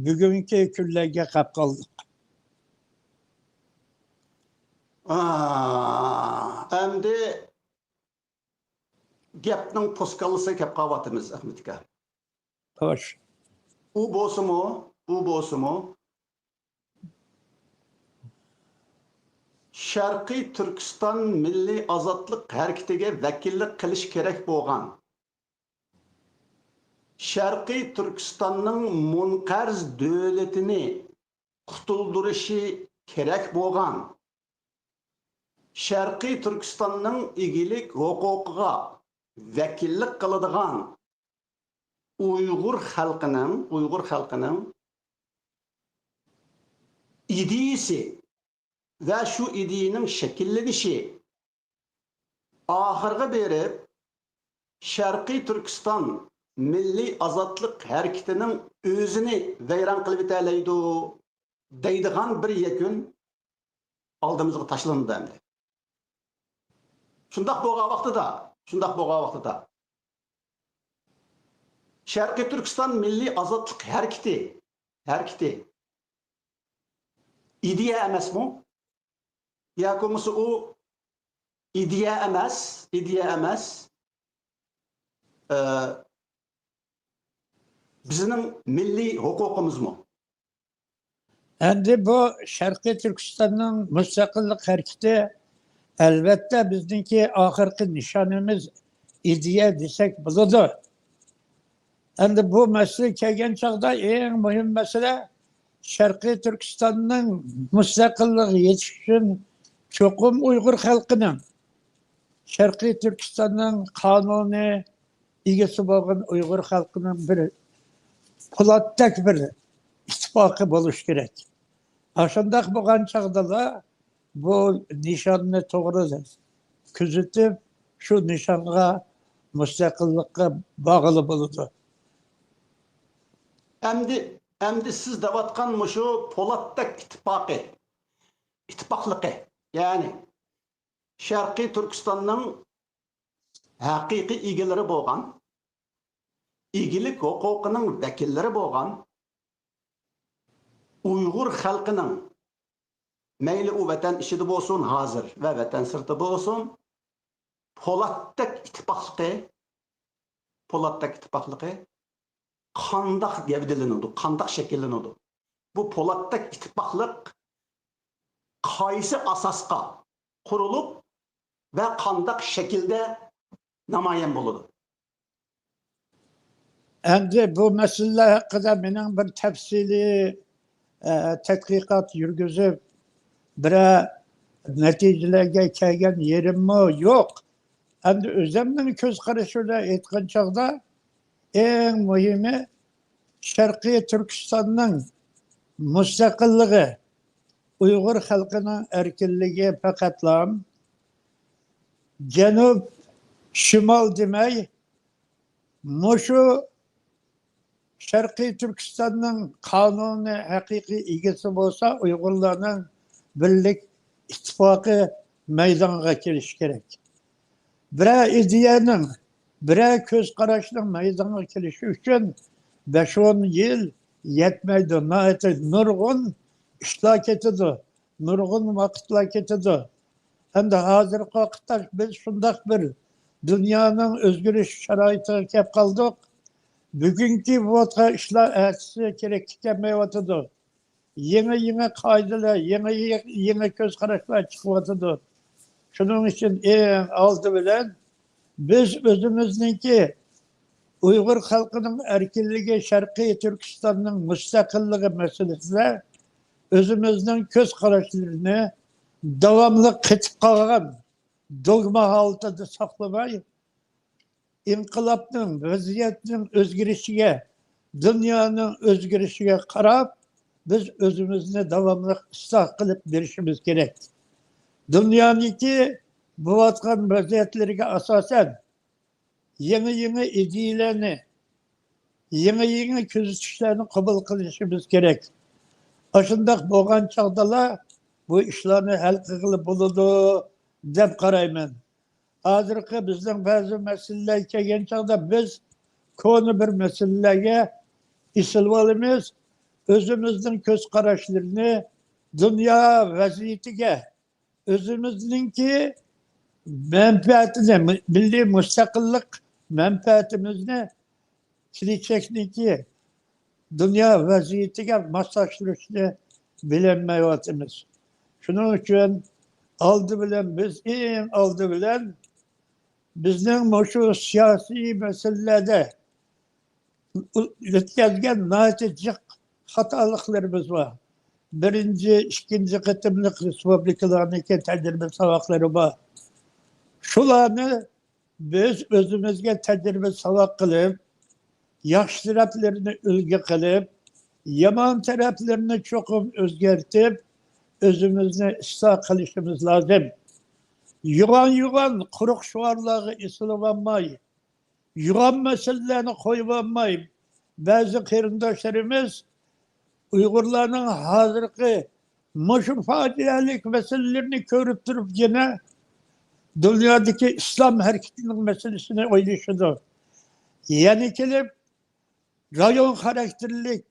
بۈگۈنكى كۈنلەرگە قاپ قالدۇق. ئا، ئەمدى گەپنىڭ پوسكاللىسىغا كەپ قاۋاتىمىز، ئەخمەت ئاكا. خوش. ئۇ بولسىمۇ، ئۇ بولسىمۇ، شەرقىي تۈركىستان مىللىي ئازادلىق ھەرىكىتىگە ۋەكىللىك قىلىش كېرەك بولغان، شەرقىي تۈركىستاننىڭ مۇنقەرز دۆلىتىنى قۇتۇلدۇرۇشى كېرەك بولغان، شەرقىي تۈركىستاننىڭ ئىگىلىك ھوقۇقىغا ۋەكىللىك قىلىدىغان ئۇيغۇر خەلقىنىڭ، ئۇيغۇر خەلقىنىڭ ئىدىيىسى ۋە شۇ ئىدىيىنىڭ شەكىللىنىشى ئاخىرغا بېرىپ شەرقىي تۈركىستان مىللىي ئازادلىق ھەرىكىتىنىڭ ئۆزىنى ۋەيران قىلىۋېتەلەيدۇ دەيدىغان بىر يەكۈن ئالدىمىزغا تاشلىنىدۇ ئەمدى. شۇنداق بولغان ۋاقتىدا، شۇنداق بولغان ۋاقتىدا شەرقىي تۈركىستان مىللىي ئازادلىق ھەرىكىتى، ھەرىكىتى ئىدىيە ئەمەسمۇ؟ ياكى بولمىسا ئۇ ئىدىيە ئەمەس، ئىدىيە ئەمەس، ئە، بىزنىڭ مىللىي ھوقۇقىمىزمۇ؟ ئەمدى بۇ شەرقىي تۈركىستاننىڭ مۇستەقىللىق ھەرىكىتى، ئەلۋەتتە، بىزنىڭكى ئاخىرقى نىشانىمىز ئىدىيە دېسەك بولىدۇ. ئەمدى بۇ مەسىلىگە كەلگەن چاغدا ئەڭ مۇھىم مەسىلە شەرقىي تۈركىستاننىڭ مۇستەقىللىقىغا يېتىش ئۈچۈن چوقۇم ئۇيغۇر خەلقىنىڭ، شەرقىي تۈركىستاننىڭ قانۇنىي ئىگىسى بولغان ئۇيغۇر خەلقىنىڭ بىر پولاتتەك بىر ئىتتىپاقى بولۇشى كېرەك. ئاشۇنداق بولغان چاغدىلا بۇ نىشاننى توغرا كۆزىتىپ، شۇ نىشانغا، مۇستەقىللىققا بارغىلى بولىدۇ. ئەمدى، ئەمدى سىز دەۋاتقان مۇشۇ پولاتتەك ئىتتىپاقى، ئىتتىپاقلىقى، يەنى شەرقىي تۈركىستاننىڭ ھەقىقىي ئىگىلىرى بولغان، ئىگىلىك ھوقۇقىنىڭ ۋەكىللىرى بولغان ئۇيغۇر خەلقىنىڭ، مەيلى ئۇ ۋەتەن ئىچىدە بولسۇن، ھازىر ۋە ۋەتەن سىرتىدا بولسۇن، پولاتتەك ئىتتىپاقلىقى، پولاتتەك ئىتتىپاقلىقى قانداق گەۋدىلىنىدۇ، قانداق شەكىللىنىدۇ؟ بۇ پولاتتەك ئىتتىپاقلىق قايسى ئاساسقا قۇرۇلۇپ ۋە قانداق شەكىلدە نامايان بولىدۇ؟ ئەمدى بۇ مەسىلىلەر ھەققىدە مېنىڭ بىر تەپسىلىي، ئە، تەتقىقات يۈرگۈزۈپ، بىرەر نەتىجىلەرگە كەلگەن يېرىممۇ يوق. ئەمدى ئۆزۈمنىڭ كۆز قارىشى بىلەن ئېيتقان چاغدا، ئەڭ مۇھىمى، شەرقىي تۈركىستاننىڭ مۇستەقىللىقى، ئۇيغۇر خەلقىنىڭ ئەركىنلىكى پەقەتلا جەنۇب، شىمال دېمەي، مۇشۇ شەرقىي تۈركىستاننىڭ قانۇنىي ھەقىقىي ئىگىسى بولسا، ئۇيغۇرلارنىڭ بىرلىك ئىتتىپاقى مەيدانغا كېلىشى كېرەك. بىرەر ئىدىيەنىڭ، بىرەر كۆز قاراشنىڭ مەيدانغا كېلىشى ئۈچۈن بەش-ئون يىل يەتمەيدۇ. ناھايىتى نۇرغۇن ئىشلار كېتىدۇ، نۇرغۇن ۋاقىتلار كېتىدۇ. ئەمدى ھازىرقى ۋاقىتتا بىز شۇنداق بىر دۇنيانىڭ ئۆزگىرىش شارائىتىغا كەپ قالدۇق. بۈگۈنكى بولۇۋاتقان ئىشلار ئەتىسى كېرەككە كەلمەيۋاتىدۇ. يېڭى، يېڭى قائىدىلەر، يېڭى، يېڭى كۆز قاراشلار چىقىۋاتىدۇ. شۇنىڭ ئۈچۈن ئەڭ ئالدى بىلەن بىز ئۆزىمىزنىڭكى ئۇيغۇر خەلقىنىڭ ئەركىنلىكى، شەرقىي تۈركىستاننىڭ مۇستەقىللىقى مەسىلىسىدە ئۆزىمىزنىڭ كۆز قاراشلىرىنى داۋاملىق قېتىپ قالغان دوگما ھالىتىدە ساقلىماي، ئىنقىلابنىڭ، ۋەزىيەتنىڭ ئۆزگىرىشىگە، دۇنيانىڭ ئۆزگىرىشىگە قاراپ، بىز ئۆزىمىزنى داۋاملىق ئىسلاھ قىلىپ بېرىشىمىز كېرەك. دۇنيانىڭكى بولۇۋاتقان ۋەزىيەتلىرىگە ئاساسەن، يېڭى، يېڭى ئىدىيەلەرنى، يېڭى، يېڭى كۆزىتىشلەرنى قوبۇل قىلىشىمىز كېرەك. ئاشۇنداق بولغان چاغدىلا بۇ ئىشلارنى ھەل قىلغىلى بولىدۇ، دەپ قارايمەن. ھازىرقى بىزنىڭ بەزى مەسىلىلەرگە كەلگەن چاغدا بىز كونا بىر مەسىلىلەرگە ئېسىلىۋالىمىز. ئۆزىمىزنىڭ كۆز قاراشلىرىنى دۇنيا ۋەزىيىتىگە، ئۆزىمىزنىڭكى مەنپەئەتىنى، مىللىي مۇستەقىللىق مەنپەئەتىمىزنى كېلىچەكنىڭكى دۇنيا ۋەزىيىتىگە ماسلاشتۇرۇشنى بىلەلمەيۋاتىمىز. شۇنىڭ ئۈچۈن ئالدى بىلەن بىز، ئەڭ ئالدى بىلەن بىزنىڭ مۇشۇ سىياسىي مەسىلىلەردە ئۆتكەزگەن ناھايىتى جىق خاتالىقلىرىمىز بار. بىرىنچى، ئىككىنچى قېتىملىق رېسپۇبلىكىلارنىڭكى تەجرىبە ساۋاقلىرى بار. شۇلارنى بىز ئۆزىمىزگە تەجرىبە ساۋاق قىلىپ، ياخشى تەرەپلىرىنى ئۈلگە قىلىپ، يامان تەرەپلىرىنى چوقۇم ئۆزگەرتىپ، ئۆزىمىزنى ئىسلاھ قىلىشىمىز لازىم. يوغان-يوغان قۇرۇق شوئارلارغا ئېسىلىۋالماي، يوغان مەسىلىلەرنى قويۇۋالماي، بەزى قېرىنداشلىرىمىز ئۇيغۇرلارنىڭ ھازىرقى مۇشۇ پاجىئەلىك مەسىلىلىرىنى كۆرۈپ تۇرۇپ، يەنە دۇنيادىكى ئىسلام ھەرىكىتىنىڭ مەسىلىسىنى ئويلىشىدۇ. يەنە كېلىپ رايون خاراكتېرلىك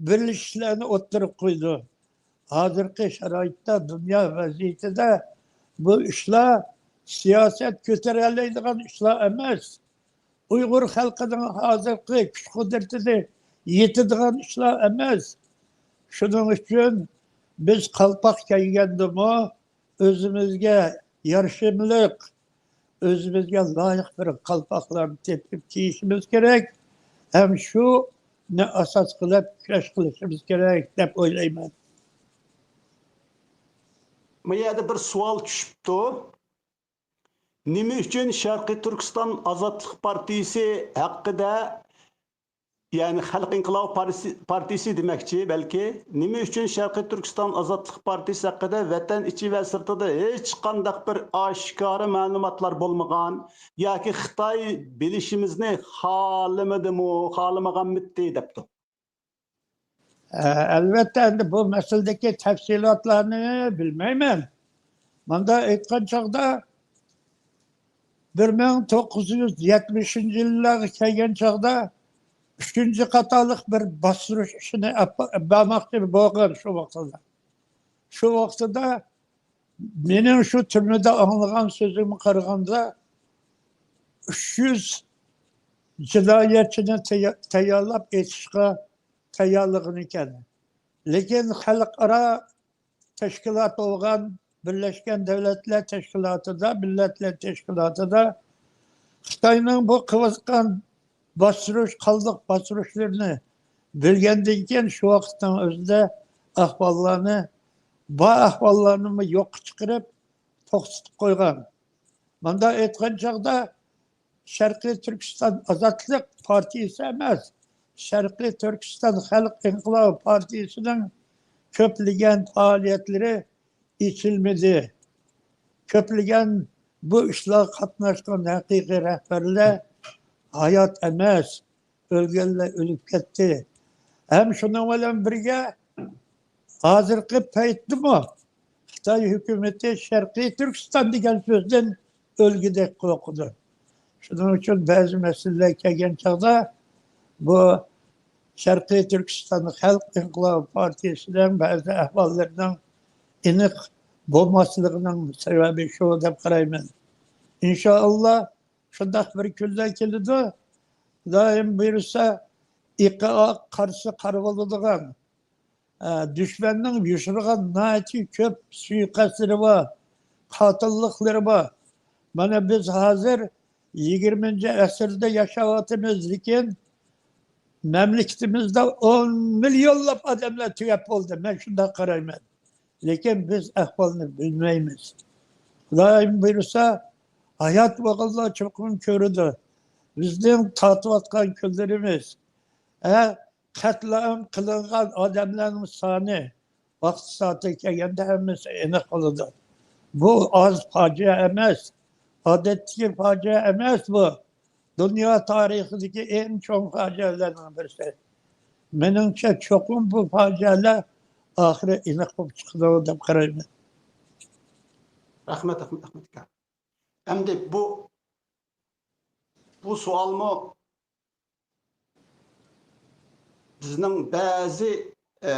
بىرلىشىشلەرنى ئوتتۇرىغا قويىدۇ. ھازىرقى شارائىتتا، دۇنيا ۋەزىيىتىدە بۇ ئىشلار سىياسەت كۆتۈرەلەيدىغان ئىشلار ئەمەس. ئۇيغۇر خەلقىنىڭ ھازىرقى كۈچ-قۇدرىتىنى يېتىدىغان ئىشلار ئەمەس. شۇنىڭ ئۈچۈن بىز قالپاق كىيگەندىمۇ ئۆزىمىزگە يارىشىملىق، ئۆزىمىزگە لايىق بىر قالپاقلارنى تېپىپ كىيىشىمىز كېرەك ھەم شۇنى ئاساس قىلىپ كۈرەش قىلىشىمىز كېرەك دەپ ئويلايمەن. بۇ يەردە بىر سوئال چۈشۈپتۇ. نېمە ئۈچۈن شەرقىي تۈركىستان ئازادلىق پارتىيىسى ھەققىدە، يەنى خەلق ئىنقىلابى پارتىيىسى، پارتىيىسى دېمەكچى بەلكى، نېمە ئۈچۈن شەرقىي تۈركىستان ئازادلىق پارتىيىسى ھەققىدە ۋەتەن ئىچى ۋە سىرتىدا ھېچقانداق بىر ئاشكارا مەلۇماتلار بولمىغان ياكى خىتاي بىلىشىمىزنى خالىمىدىمۇ، خالىمىغانمىدى دەپتۇ. ئە، ئەلۋەتتە، ئەمدى بۇ مەسىلىدىكى تەپسىلاتلارنى بىلمەيمەن. مۇنداق ئېيتقان چاغدا، بىر مىڭ توققۇز يۈز يەتمىشىنچى يىللارغا كەلگەن چاغدا ئۈچىنچى قاتارلىق بىر باستۇرۇش ئىشىنى ئەپ-، بەرمەكچى بولغان شۇ ۋاقتىدا. شۇ ۋاقتىدا مېنىڭ شۇ تۈرمىدە ئاڭلىغان سۆزۈمگە قارىغاندا، ئۈچ يۈز جىنايەتچىنى تەييا-، تەييارلاپ ئېتىشقا تەييارلىغان ئىكەن. لېكىن خەلقئارا تەشكىلات بولغان بىرلەشكەن دۆلەتلەر تەشكىلاتىدا، مىللەتلەر تەشكىلاتىدا خىتاينىڭ بۇ قىلىۋاتقان باستۇرۇش، قانلىق باستۇرۇشلىرىنى بىلگەندىن كېيىن، شۇ ۋاقىتنىڭ ئۆزىدە ئەھۋاللارنى، بار ئەھۋاللارنىمۇ يوققا چىقىرىپ، توختىتىپ قويغان. مۇنداق ئېيتقان چاغدا، شەرقىي تۈركىستان ئازادلىق پارتىيىسى ئەمەس، شەرقىي تۈركىستان خەلق ئىنقىلابى پارتىيىسىنىڭ كۆپلىگەن پائالىيەتلىرى ئېچىلمىدى. كۆپلىگەن بۇ ئىشلارغا قاتناشقان ھەقىقىي رەھبەرلەر ھايات ئەمەس. ئۆلگەنلەر ئۆلۈپ كەتتى. ھەم شۇنىڭ بىلەن بىرگە، ھازىرقى پەيتتىمۇ خىتاي ھۆكۈمىتى شەرقىي تۈركىستان دېگەن سۆزدىن ئۆلگۈدەك قورقىدۇ. شۇنىڭ ئۈچۈن بەزى مەسىلىلەر كەلگەن چاغدا بۇ شەرقىي تۈركىستان خەلق ئىنقىلابى پارتىيىسىنىڭ بەزى ئەھۋاللىرىنىڭ ئېنىق بولماسلىقىنىڭ سەۋەبى شۇ دەپ قارايمەن. ئىنشائاللا، شۇنداق بىر كۈنلەر كېلىدۇ. خۇدايىم بۇيرۇسا، ئېقى ئاق، قارىسى قارا بولىدىغان، ئە، دۈشمەننىڭ يوشۇرغان ناھايىتى كۆپ سۇيىقەستلىرى بار، قاتىللىقلىرى بار. مانا بىز ھازىر يىگىرمىنچى ئەسىردە ياشاۋاتىمىز، لېكىن مەملىكىتىمىزدە ئون مىليونلاپ ئادەملەر تۈگەپ بولدى. مەن شۇنداق قارايمەن. لېكىن بىز ئەھۋالنى بىلمەيمىز. خۇدايىم بۇيرۇسا، ھايات بولغانلار چوقۇم كۆرىدۇ. بىزنىڭ تارتىۋاتقان كۈنلىرىمىز، ھە، قەتلىئام قىلىنغان ئادەملەرنىڭ سانى ۋاقتى سائىتى كەلگەندە ھەممىسى ئېنىق بولىدۇ. بۇ ئاز پاجىئە ئەمەس، ئادەتتىكى پاجىئە ئەمەس بۇ. دۇنيا تارىخىدىكى ئەڭ چوڭ پاجىئەلەرنىڭ بىرسى. مېنىڭچە، چوقۇم بۇ پاجىئەلەر ئاخىرى ئېنىق بولۇپ چىقىدۇ دەپ قارايمەن. رەھمەت، رەھمەت، رەھمەت ئاكا. ئەمدى بۇ، بۇ سوئالمۇ بىزنىڭ بەزى، ئە،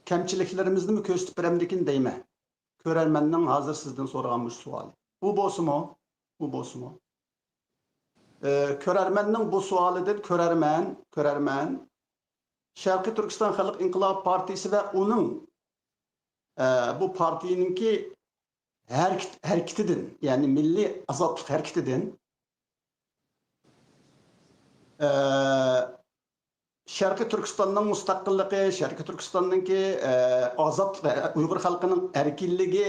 كەمچىلىكلىرىمىزنىمۇ كۆرسىتىپ بېرەمدىكىن دەيمەن. كۆرەرمەننىڭ ھازىر سىزدىن سورىغان مۇشۇ سوئالى. بۇ بولسىمۇ، بۇ بولسىمۇ. ئە، كۆرەرمەننىڭ بۇ سوئالىدىن كۆرەرمەن، كۆرەرمەن. شەرقىي تۈركىستان خەلق ئىنقىلابى پارتىيىسى ۋە ئۇنىڭ، ئە، بۇ پارتىيىنىڭكى ھەرىكىت-، ھەرىكىتىدىن، يەنى مىللىي ئازادلىق ھەرىكىتىدىن، ئە، شەرقىي تۈركىستاننىڭ مۇستەقىللىقى، شەرقىي تۈركىستاننىڭكى، ئە، ئازادلىقى، ئۇيغۇر خەلقىنىڭ ئەركىنلىكى،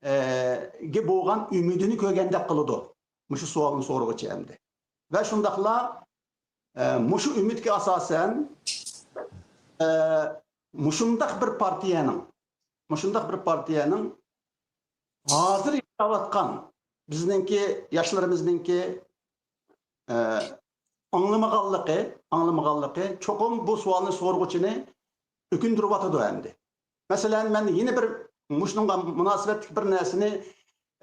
ئە، گە بولغان ئۈمىدىنى كۆرگەندەك قىلىدۇ. مۇشۇ سوئالنى سورىغۇچى ئەمدى. ۋە شۇنداقلا، ئە، مۇشۇ ئۈمىدكە ئاساسەن، ئە، مۇشۇنداق بىر پارتىيەنىڭ، مۇشۇنداق بىر پارتىيەنىڭ ھازىر ياشاۋاتقان بىزنىڭكى ياشلىرىمىزنىڭكى، ئە، ئاڭلىمىغانلىقى، ئاڭلىمىغانلىقى چوقۇم بۇ سوئالنى سورىغۇچىنى ئۆكۈندۈرۈۋاتىدۇ ئەمدى. مەسىلەن، مەن يەنە بىر مۇشۇنىڭغا مۇناسىۋەتلىك بىر نەرسىنى،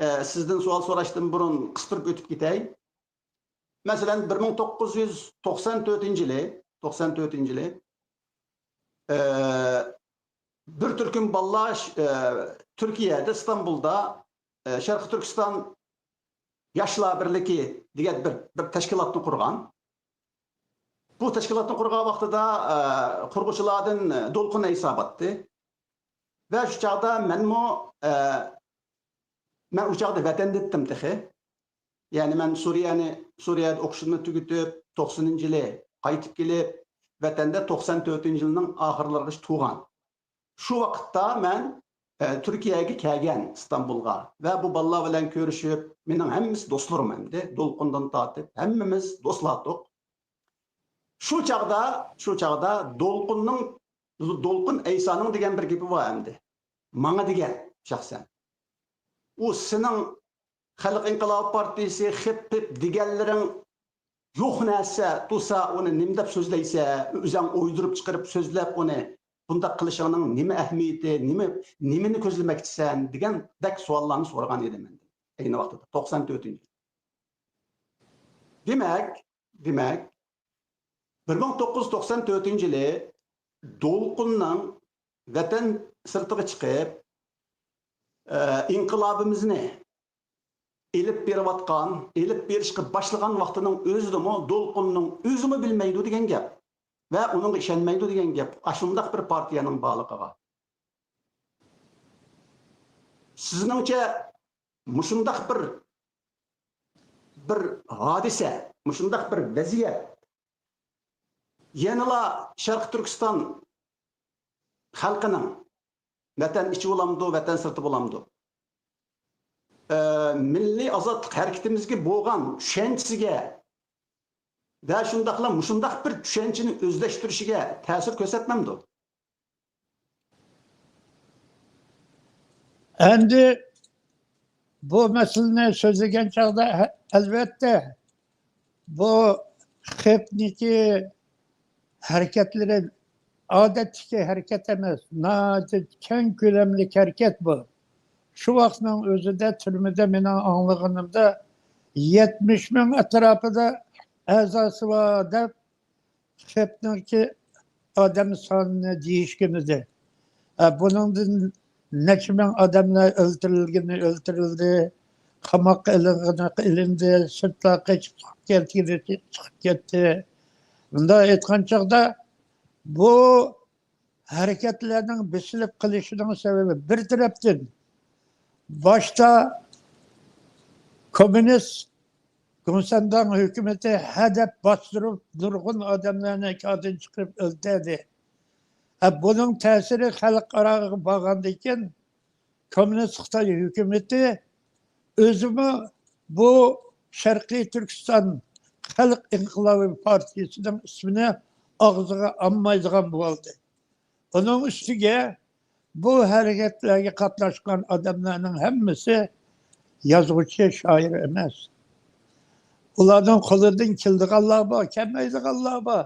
ئە، سىزدىن سوئال سوراشتىن بۇرۇن قىستۇرۇپ ئۆتۈپ كېتەي. مەسىلەن، بىر مىڭ توققۇز يۈز توقسان تۆتىنچى يىلى، توقسان تۆتىنچى يىلى، ئە، بىر تۈركۈم بالىلار، ئە، تۈركىيەدە، ئىستانبۇلدا، ئە، شەرقىي تۈركىستان ياشلار بىرلىكى دېگەن بىر، بىر تەشكىلاتنى قۇرغان. بۇ تەشكىلاتنى قۇرغان ۋاقتىدا، ئە، قۇرغۇچىلاردىن دولقۇن ئەيسا بارتتى. ۋە شۇ چاغدا مەنمۇ، ئە، مەن ئۇ چاغدا ۋەتەندە ئىدىم تېخى. يەنى مەن سۈرىيەنى، سۈرىيەدە ئوقۇشۇمنى تۈگىتىپ، توقسىنىنچى يىلى قايتىپ كېلىپ، ۋەتەندە توقسان تۆتىنچى يىلنىڭ ئاخىرلىرىغىچە تۇغان. شۇ ۋاقىتتا مەن، ئە، تۈركىيەگە كەلگەن، ئىستانبۇلغا. ۋە بۇ بالىلار بىلەن كۆرۈشۈپ، مېنىڭ ھەممىسى دوستلىرىم ئەمدى. دولقۇندىن تارتىپ ھەممىمىز دوستلاردۇق. شۇ چاغدا، شۇ چاغدا دولقۇننىڭ، دولقۇن ئەيسانىڭ دېگەن بىر گېپى بار ئەمدى. ماڭا دېگەن شەخسەن. ئۇ سېنىڭ خەلق ئىنقىلابى پارتىيىسى، خىپ پىپ دېگەنلىرىڭ يوق نەرسە تۇرسا، ئۇنى نېمە دەپ سۆزلەيسە، ئۆزەڭ ئويدۇرۇپ چىقىرىپ سۆزلەپ ئۇنى بۇنداق قىلىشىڭنىڭ نېمە ئەھمىيىتى، نېمە، نېمىنى كۆزلىمەكچىسەن دېگەندەك سوئاللارنى سورىغان ئىدى مەندىن. ئەينى ۋاقتىدا، توقسان تۆتىنچى يىل. دېمەك، دېمەك، بىر مىڭ توققۇز يۈز توقسان تۆتىنچى يىلى دولقۇننىڭ ۋەتەن سىرتىغا چىقىپ، ئە، ئىنقىلابىمىزنى ئېلىپ بېرىۋاتقان، ئېلىپ بېرىشقا باشلىغان ۋاقتىنىڭ ئۆزىدىمۇ دولقۇننىڭ ئۆزىمۇ بىلمەيدۇ دېگەن گەپ ۋە ئۇنىڭغا ئىشەنمەيدۇ دېگەن گەپ. ئاشۇنداق بىر پارتىيەنىڭ بارلىقىغا. سىزنىڭچە مۇشۇنداق بىر، بىر ھادىسە، مۇشۇنداق بىر ۋەزىيەت يەنىلا شەرقىي تۈركىستان خەلقىنىڭ، ۋەتەن ئىچى بولامدۇ، ۋەتەن سىرتى بولامدۇ، ئە، مىللىي ئازادلىق ھەرىكىتىمىزگە بولغان چۈشەنچىسىگە ۋە شۇنداقلا مۇشۇنداق بىر چۈشەنچىنى ئۆزلەشتۈرۈشىگە تەسىر كۆرسەتمەمدۇ؟ ئەمدى بۇ مەسىلىنى سۆزلىگەن چاغدا، ئەلۋەتتە، بۇ خېپنىڭكى ھەرىكەتلىرى ئادەتتىكى ھەرىكەت ئەمەس، ناھايىتى كەڭ كۆلەملىك ھەرىكەت بۇ. شۇ ۋاقىتنىڭ ئۆزىدە تۈرمىدە مېنىڭ ئاڭلىغىنىمدا يەتمىش مىڭ ئەتراپىدا ئەزاسى بار دەپ خېپنىڭكى ئادەم سانىنى دېيىشكىنىدى. ئە، بۇنىڭدىن نەچچە مىڭ ئادەملەر ئۆلتۈرۈلگىنى ئۆلتۈرۈلدى، قاماققا ئېلىنغىنى ئېلىندى، سىرتلارغا قېچىپ چىقىپ كەتكىنى چىقىپ كەتتى. مۇنداق ئېيتقان چاغدا، بۇ ھەرىكەتلەرنىڭ بېسىلىپ قېلىشىنىڭ سەۋەبى بىر تەرەپتىن باشتا كوممۇنىست گوڭسەنداڭ ھۆكۈمىتى ھە دەپ باستۇرۇپ، نۇرغۇن ئادەملەرنى كاردىن چىقىرىپ ئۆلتۈردى. ھە، بۇنىڭ تەسىرى خەلقئاراغا بارغاندىن كېيىن، كوممۇنىست خىتاي ھۆكۈمىتى ئۆزىمۇ بۇ شەرقىي تۈركىستان خەلق ئىنقىلابى پارتىيىسىنىڭ ئىسمىنى ئاغزىغا ئالمايدىغان بولدى. ئۇنىڭ ئۈستىگە بۇ ھەرىكەتلەرگە قاتناشقان ئادەملەرنىڭ ھەممىسى يازغۇچى، شائىر ئەمەس. ئۇلارنىڭ قولىدىن كېلىدىغانلار بار، كەلمەيدىغانلار بار.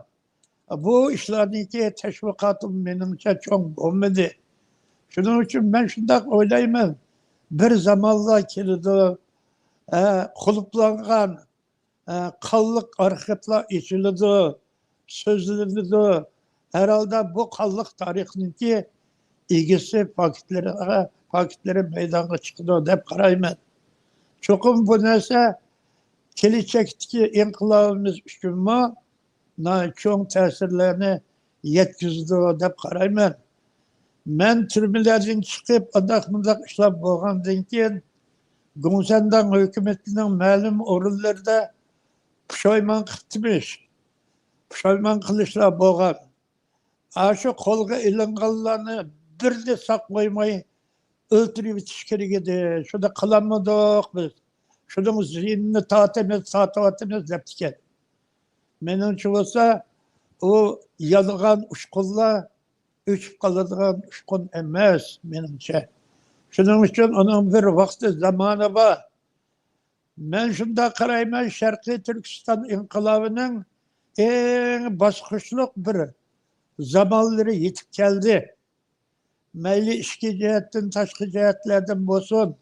بۇ ئىشلارنىڭكى تەشۋىقاتى مېنىڭچە چوڭ بولمىدى. شۇنىڭ ئۈچۈن مەن شۇنداق ئويلايمەن، بىر زامانلار كېلىدۇ، ئە، قۇلۇپلانغان، ئە، قانلىق ئارخىپلار ئېچىلىدۇ، سۆزلىنىدۇ. ھەر ھالدا بۇ قانلىق تارىخنىڭكى ئىگىسى، پاكىتلىرىغا، پاكىتلىرى مەيدانغا چىقىدۇ دەپ قارايمەن. چوقۇم بۇ نەرسە كېلەچەكتىكى ئىنقىلابىمىز ئۈچۈنمۇ ناھايىتى چوڭ تەسىرلەرنى يەتكۈزىدۇ دەپ قارايمەن. مەن تۈرمىلەردىن چىقىپ، ئانداق مۇنداق ئىشلار بولغاندىن كېيىن، گوڭسەنداڭ ھۆكۈمىتىنىڭ مەلۇم ئورۇنلىرىدا پۇشايمان قىپتىمىش، پۇشايمان قىلىشلار بولغان. ئاشۇ قولغا ئېلىنغانلارنى بىرنى ساق قويماي ئۆلتۈرۈۋېتىش كېرەك ئىدى. شۇنداق قىلالمىدۇق بىز. شۇنىڭ زىيىنىنى تارتىمىز، تارتىۋاتىمىز دەپتىكەن. مېنىڭچە بولسا، ئۇ يانغان ئۇچقۇنلار ئۆچۈپ قالىدىغان ئۇچقۇن ئەمەس، مېنىڭچە. شۇنىڭ ئۈچۈن ئۇنىڭ بىر ۋاقتى، زامانى بار. مەن شۇنداق قارايمەن، شەرقىي تۈركىستان ئىنقىلابىنىڭ ئەڭ باسقۇچلۇق بىر زامانلىرى يېتىپ كەلدى. مەيلى ئىچكى جەھەتتىن، تاشقى جەھەتلەردىن بولسۇن.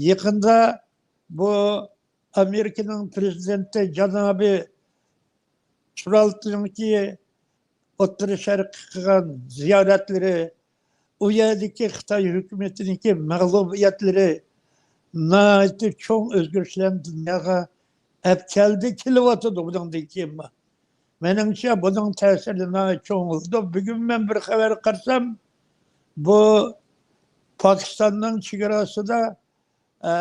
يېقىندا بۇ ئامېرىكىنىڭ پرېزىدېنتى جانابى ترامپنىڭكى ئوتتۇرا شەرققە قىلغان زىيارەتلىرى، ئۇ يەردىكى خىتاي ھۆكۈمىتىنىڭكى مەغلۇبىيەتلىرى ناھايىتى چوڭ ئۆزگىرىشلەرنى دۇنياغا ئەپ كەلدى، كېلىۋاتىدۇ بۇنىڭدىن كېيىنمۇ. مېنىڭچە، بۇنىڭ تەسىرى ناھايىتى چوڭ بولىدۇ. بۈگۈن مەن بىر خەۋەر قارىسام، بۇ پاكىستاننىڭ چېگراسىدا، ئە،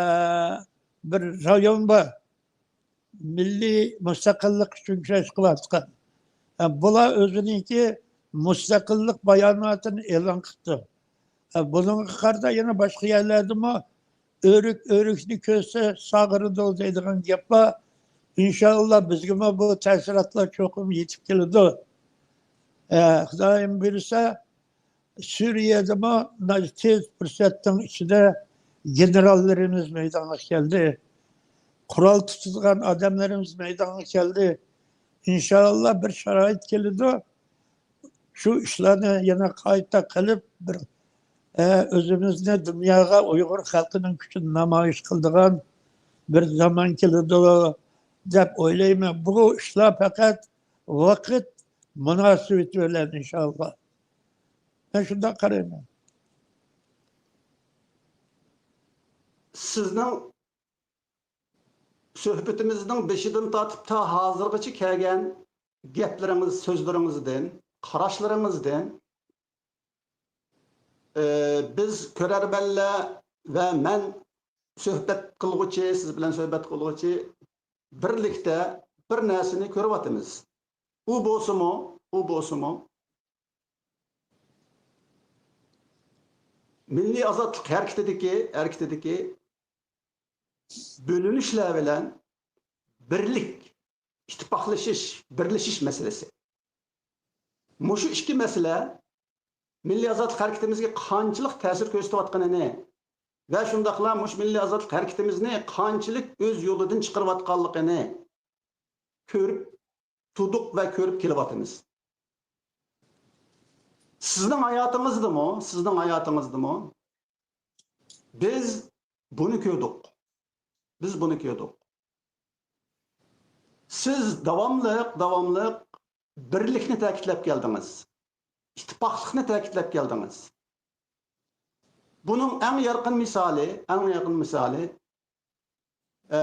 بىر رايون بار. مىللىي مۇستەقىللىق ئۈچۈن كۈرەش قىلىۋاتقان. ئە، بۇلار ئۆزىنىڭكى مۇستەقىللىق باياناتىنى ئېلان قىپتۇ. ئە، بۇنىڭغا قارىتا يەنە باشقا يەرلەردىمۇ «ئۆرۈك ئۆرۈكنى كۆرسە ساغىرىدۇ» دەيدىغان گەپ بار. ئىنشائاللا، بىزگىمۇ بۇ تەسىراتلار چوقۇم يېتىپ كېلىدۇ. ئە، خۇدايىم بۇيرۇسا، سۈرىيەدىمۇ تېز پۇرسەتنىڭ ئىچىدە گېنېراللىرىمىز مەيدانغا كەلدى. قورال تۇتىدىغان ئادەملىرىمىز مەيدانغا كەلدى. ئىنشائاللا، بىر شارائىت كېلىدۇ. شۇ ئىشلارنى يەنە قايتا قىلىپ، بىر، ئە، ئۆزىمىزنى دۇنياغا ئۇيغۇر خەلقىنىڭ كۈچىنى نامايىش قىلىدىغان بىر زامان كېلىدۇ دەپ ئويلايمەن. بۇ ئىشلار پەقەت ۋاقىت مۇناسىۋىتى بىلەن، ئىنشائاللا. مەن شۇنداق قارايمەن. سىزنىڭ سۆھبىتىمىزنىڭ بېشىدىن تارتىپ تا ھازىرغىچە كەلگەن گەپلىرىڭىز، سۆزلىرىڭىزدىن، قاراشلىرىڭىزدىن، ئى، بىز كۆرەرمەنلەر ۋە مەن سۆھبەت قىلغۇچى، سىز بىلەن سۆھبەت قىلغۇچى بىرلىكتە بىر نەرسىنى كۆرۈۋاتىمىز. ئۇ بولسىمۇ، ئۇ بولسىمۇ، مىللىي ئازادلىق ھەرىكىتىدىكى، ھەرىكىتىدىكى بۆلۈنۈشلەر بىلەن بىرلىك، ئىتتىپاقلىشىش، بىرلىشىش مەسىلىسى. مۇشۇ ئىككى مەسىلە مىللىي ئازادلىق ھەرىكىتىمىزگە قانچىلىق تەسىر كۆرسىتىۋاتقىنىنى ۋە شۇنداقلا مۇشۇ مىللىي ئازادلىق ھەرىكىتىمىزنى قانچىلىك ئۆز يولىدىن چىقىرىۋاتقانلىقىنى كۆرۈپ، تۇتۇق ۋە كۆرۈپ كېلىۋاتىمىز. سىزنىڭ ھاياتىڭىزدىمۇ، سىزنىڭ ھاياتىڭىزدىمۇ بىز بۇنى كۆردۇق. بىز بۇنى كۆردۇق. سىز داۋاملىق، داۋاملىق بىرلىكنى تەكىتلەپ كەلدىڭىز. ئىتتىپاقلىقنى تەكىتلەپ كەلدىڭىز. بۇنىڭ ئەڭ يارقىن مىسالى، ئەڭ يارقىن مىسالى، ئە،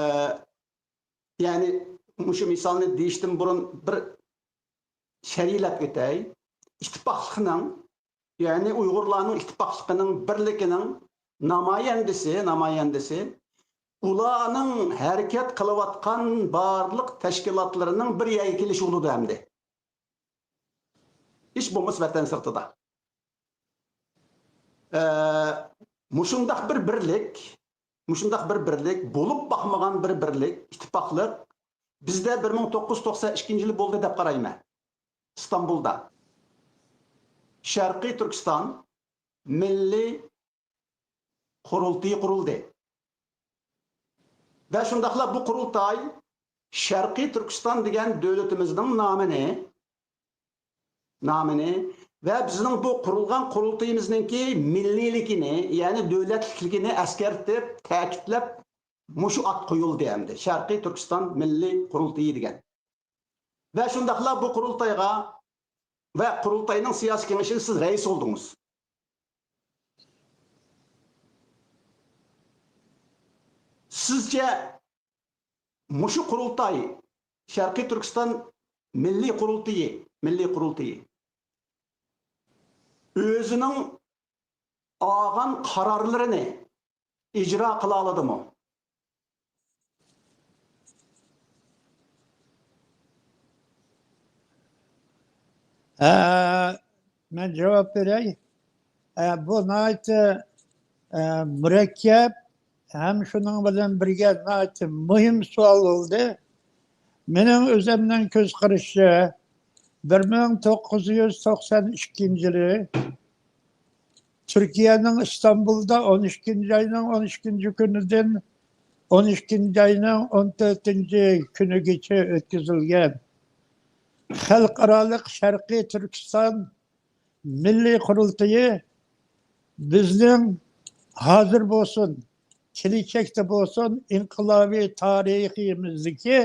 يەنى مۇشۇ مىسالنى دېيىشتىن بۇرۇن بىر شەرھلەپ ئۆتەي. ئىتتىپاقلىقنىڭ، يەنى ئۇيغۇرلارنىڭ ئىتتىپاقلىقىنىڭ، بىرلىكىنىڭ نامايەندىسى، نامايەندىسى ئۇلارنىڭ ھەرىكەت قىلىۋاتقان بارلىق تەشكىلاتلىرىنىڭ بىر يەرگە كېلىشى بولىدۇ ئەمدى. ھېچ بولمىسا ۋەتەن سىرتىدا. ئە، مۇشۇنداق بىر بىرلىك، مۇشۇنداق بىر بىرلىك، بولۇپ باقمىغان بىر بىرلىك، ئىتتىپاقلىق بىزدە بىر مىڭ توققۇز يۈز توقسان ئىككىنچى يىلى بولدى دەپ قارايمەن. ئىستانبۇلدا شەرقىي تۈركىستان مىللىي قۇرۇلتىيى قۇرۇلدى. ۋە شۇنداقلا بۇ قۇرۇلتاي شەرقىي تۈركىستان دېگەن دۆلىتىمىزنىڭ نامىنى، نامىنى ۋە بىزنىڭ بۇ قۇرۇلغان قۇرۇلتىيىمىزنىڭكى مىللىيلىكىنى، يەنى دۆلەتلىكلىكىنى ئەسكەرتىپ، تەكىتلەپ، مۇشۇ ئات قويۇلدى ئەمدى. شەرقىي تۈركىستان مىللىي قۇرۇلتىيى دېگەن. ۋە شۇنداقلا بۇ قۇرۇلتايغا ۋە قۇرۇلتاينىڭ سىياسىي كېڭىشىگە سىز رەئىس بولدىڭىز. سىزچە مۇشۇ قۇرۇلتاي، شەرقىي تۈركىستان مىللىي قۇرۇلتىيى، مىللىي قۇرۇلتىيى ئۆزىنىڭ ئالغان قارارلىرىنى ئىجرا قىلالىدىمۇ؟ ھە، مەن جاۋاب بېرەي. ھە، بۇ ناھايىتى، ھە، مۇرەككەپ ھەم شۇنىڭ بىلەن بىرگە ناھايىتى مۇھىم سوئال بولدى. مېنىڭ ئۆزۈمنىڭ كۆز قارىشىچە، بىر مىڭ توققۇز يۈز توقسان ئىككىنچى يىلى تۈركىيەنىڭ ئىستانبۇلدا ئون ئىككىنچى ئاينىڭ ئون ئىككىنچى كۈنىدىن ئون ئىككىنچى ئاينىڭ ئون تۆتىنچى كۈنىگىچە ئۆتكۈزۈلگەن خەلقئارالىق شەرقىي تۈركىستان مىللىي قۇرۇلتىيى بىزنىڭ ھازىر بولسۇن، كېلەچەكتە بولسۇن، ئىنقىلابىي تارىخىمىزدىكى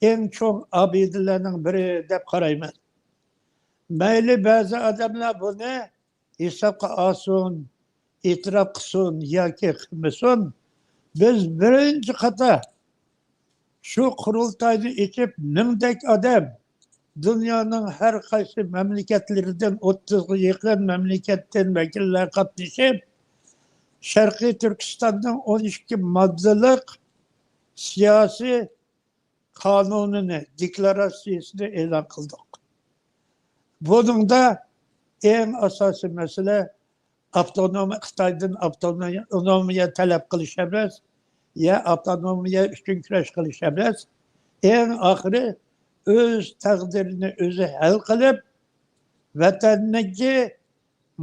ئەڭ چوڭ ئابىدىلەرنىڭ بىرى دەپ قارايمەن. مەيلى بەزى ئادەملەر بۇنى ھېسابقا ئالسۇن، ئېتىراپ قىلسۇن ياكى قىلمىسۇن، بىز بىرىنچى قاتار شۇ قۇرۇلتاينى ئېچىپ، مىڭدەك ئادەم، دۇنيانىڭ ھەر قايسى مەملىكەتلىرىدىن ئوتتۇزغا يېقىن مەملىكەتتىن ۋەكىللەر قاتنىشىپ، شەرقىي تۈركىستاننىڭ ئون ئىككى ماددىلىق سىياسىي قانۇنىنى، دېكلاراتسىيىسىنى ئېلان قىلدۇق. بۇنىڭدا ئەڭ ئاساسىي مەسىلە ئاپتونوم، خىتايدىن ئاپتونومىيە تەلەپ قىلىش ئەمەس، يا ئاپتونومىيە ئۈچۈن كۈرەش قىلىش ئەمەس، ئەڭ ئاخىرى ئۆز تەقدىرىنى ئۆزى ھەل قىلىپ، ۋەتەننىڭكى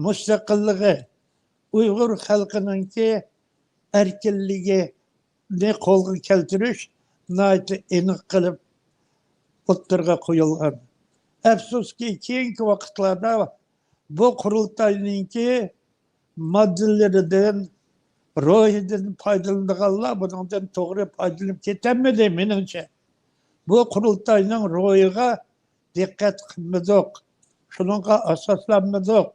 مۇستەقىللىقى، ئۇيغۇر خەلقىنىڭكى ئەركىنلىكىنى قولغا كەلتۈرۈش ناھايىتى ئېنىق قىلىپ ئوتتۇرىغا قويۇلغان. ئەپسۇسكى، كېيىنكى ۋاقىتلاردا بۇ قۇرۇلتاينىڭكى ماددىلىرىدىن، روھىدىن پايدىلىنىدىغانلار بۇنىڭدىن توغرا پايدىلىنىپ كېتەلمىدى، مېنىڭچە. بۇ قۇرۇلتاينىڭ روھىغا دىققەت قىلمىدۇق، شۇنىڭغا ئاساسلانمىدۇق.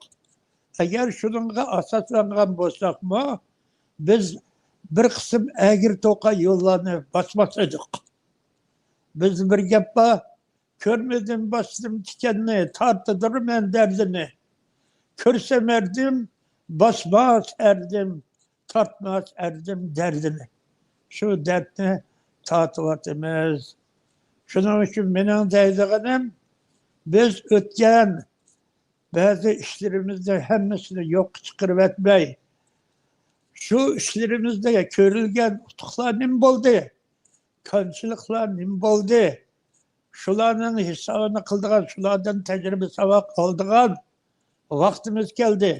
ئەگەر شۇنىڭغا ئاساسلانغان بولساقمۇ، بىز بىر قىسىم ئەگرى توقاي يوللارنى باسماس ئىدۇق. بىزدە بىر گەپ بار، كۆرمىدىم باستىم تىكەننى، تارتىدۇرمەن دەردىنى. كۆرسەم ئەردىم، باسماس ئەردىم، تارتماس ئەردىم دەردىنى. شۇ دەردنى تارتىۋاتىمىز. شۇنىڭ ئۈچۈن مېنىڭ دەيدىغىنىم، بىز ئۆتكەن بەزى ئىشلىرىمىزنى ھەممىسىنى يوققا چىقىرىۋەتمەي، شۇ ئىشلىرىمىزدە كۆرۈلگەن ئۇتۇقلار نېمە بولدى؟ كەمچىلىكلەر نېمە بولدى؟ شۇلارنىڭ ھېسابىنى قىلىدىغان، شۇلاردىن تەجرىبە ساۋاق ئالىدىغان ۋاقتىمىز كەلدى.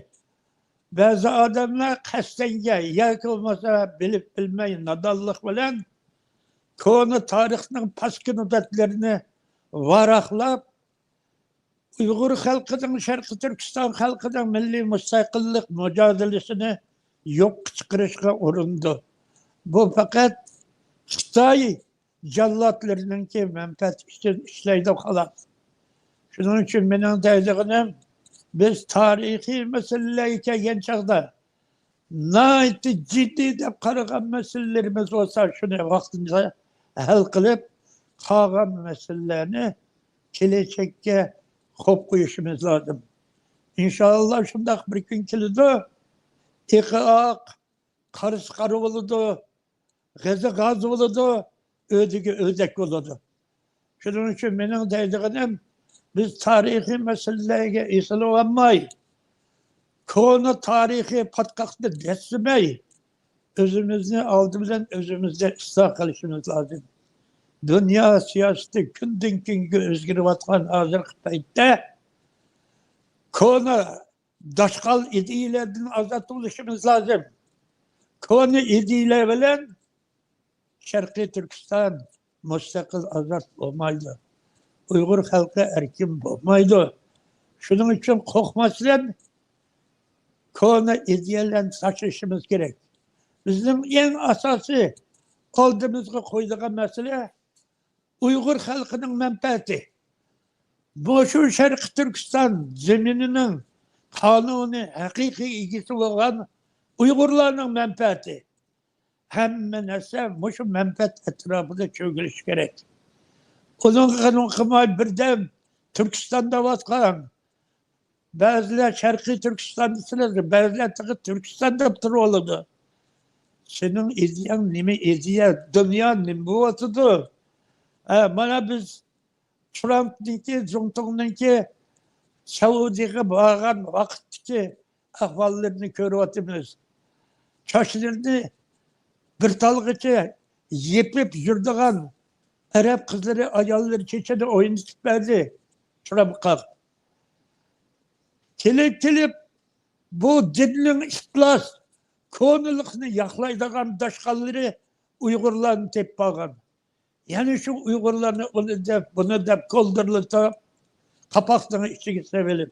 بەزى ئادەملەر قەستەنگە ياكى بولمىسا بىلىپ بىلمەي نادانلىق بىلەن كونا تارىخنىڭ پاسكىنا بەتلىرىنى ۋاراقلاپ، ئۇيغۇر خەلقىنىڭ، شەرقىي تۈركىستان خەلقىنىڭ مىللىي مۇستەقىللىق مۇجادىلىسىنى يوققا چىقىرىشقا ئۇرۇنىدۇ. بۇ پەقەت خىتاي جاللاتلىرىنىڭكى مەنپەئەتى ئۈچۈن ئىشلەيدۇ، خالاس. شۇنىڭ ئۈچۈن مېنىڭ دەيدىغىنىم، بىز تارىخىي مەسىلىلەرگە كەلگەن چاغدا، ناھايىتى جىددىي دەپ قارىغان مەسىلىلىرىمىز بولسا، شۇنى ۋاقتىنچە ھەل قىلىپ، قالغان مەسىلىلەرنى كېلەچەككە قويۇپ قويۇشىمىز لازىم. ئىنشائاللا، شۇنداق بىر كۈن كېلىدۇ، ئېقى ئاق، قارىسى قارا بولىدۇ، غېزى غاز بولىدۇ، ئۆدىكى ئۆدەك بولىدۇ. شۇنىڭ ئۈچۈن مېنىڭ دەيدىغىنىم، بىز تارىخىي مەسىلىلەرگە ئېسىلىۋالماي، كونا تارىخىي پاتقاقنى دەسسىمەي، ئۆزىمىزنى ئالدى بىلەن ئۆزىمىزدە ئىسلاھ قىلىشىمىز لازىم. دۇنيا سىياسىتى كۈندىن كۈنگە ئۆزگىرىۋاتقان ھازىرقى پەيتتە، كونا داشقال ئىدىيەلەردىن ئازاد بولۇشىمىز لازىم. كونا ئىدىيەلەر بىلەن شەرقىي تۈركىستان مۇستەقىل، ئازاد بولمايدۇ. ئۇيغۇر خەلقى ئەركىن بولمايدۇ. شۇنىڭ ئۈچۈن قورقماستىن، كونا ئىدىيەلەرنى تاشلىشىمىز كېرەك. بىزنىڭ ئەڭ ئاساسىي ئالدىمىزغا قويىدىغان مەسىلە ئۇيغۇر خەلقىنىڭ مەنپەئەتى. مۇشۇ شەرقىي تۈركىستان زېمىنىنىڭ قانۇنىي ھەقىقىي ئىگىسى بولغان ئۇيغۇرلارنىڭ مەنپەئەتى. ھەممە نەرسە مۇشۇ مەنپەئەت ئەتراپىدا چۆرگىلىشى كېرەك. ئۇنىڭغا قىلماي بىردەم تۈركىستان دەۋاتقان، بەزىلەر شەرقىي تۈركىستان دېسىلەر، بەزىلەر تېخى تۈركىستان دەپ تۇرۇۋالىدۇ. سېنىڭ ئىدىيەڭ نېمە ئىدىيە؟ دۇنيا نېمە بولۇۋاتىدۇ؟ ھە، مانا بىز ترامپنىڭكى، زۇڭتۇڭنىڭكى سەئۇدىغا بارغان ۋاقىتتىكى ئەھۋاللىرىنى كۆرۈۋاتىمىز. چاچلىرىنى بىر تالغىچە يېپىپ يۈرىدىغان ئەرەب قىزلىرى، ئاياللىرى چېچىنى ئوينىتىپ بەردى ترامپقا. كېلىپ، كېلىپ، بۇ دىننىڭ ئىپلاس، كونىلىقنى ياقلايدىغان داشقاللىرى ئۇيغۇرلارنى تېپىپ ئالغان. يەنە شۇ ئۇيغۇرلارنى ئۇنى دەپ، بۇنى دەپ كولدۇرلىتىپ، قاپاقنىڭ ئىچىگە سېلىپ،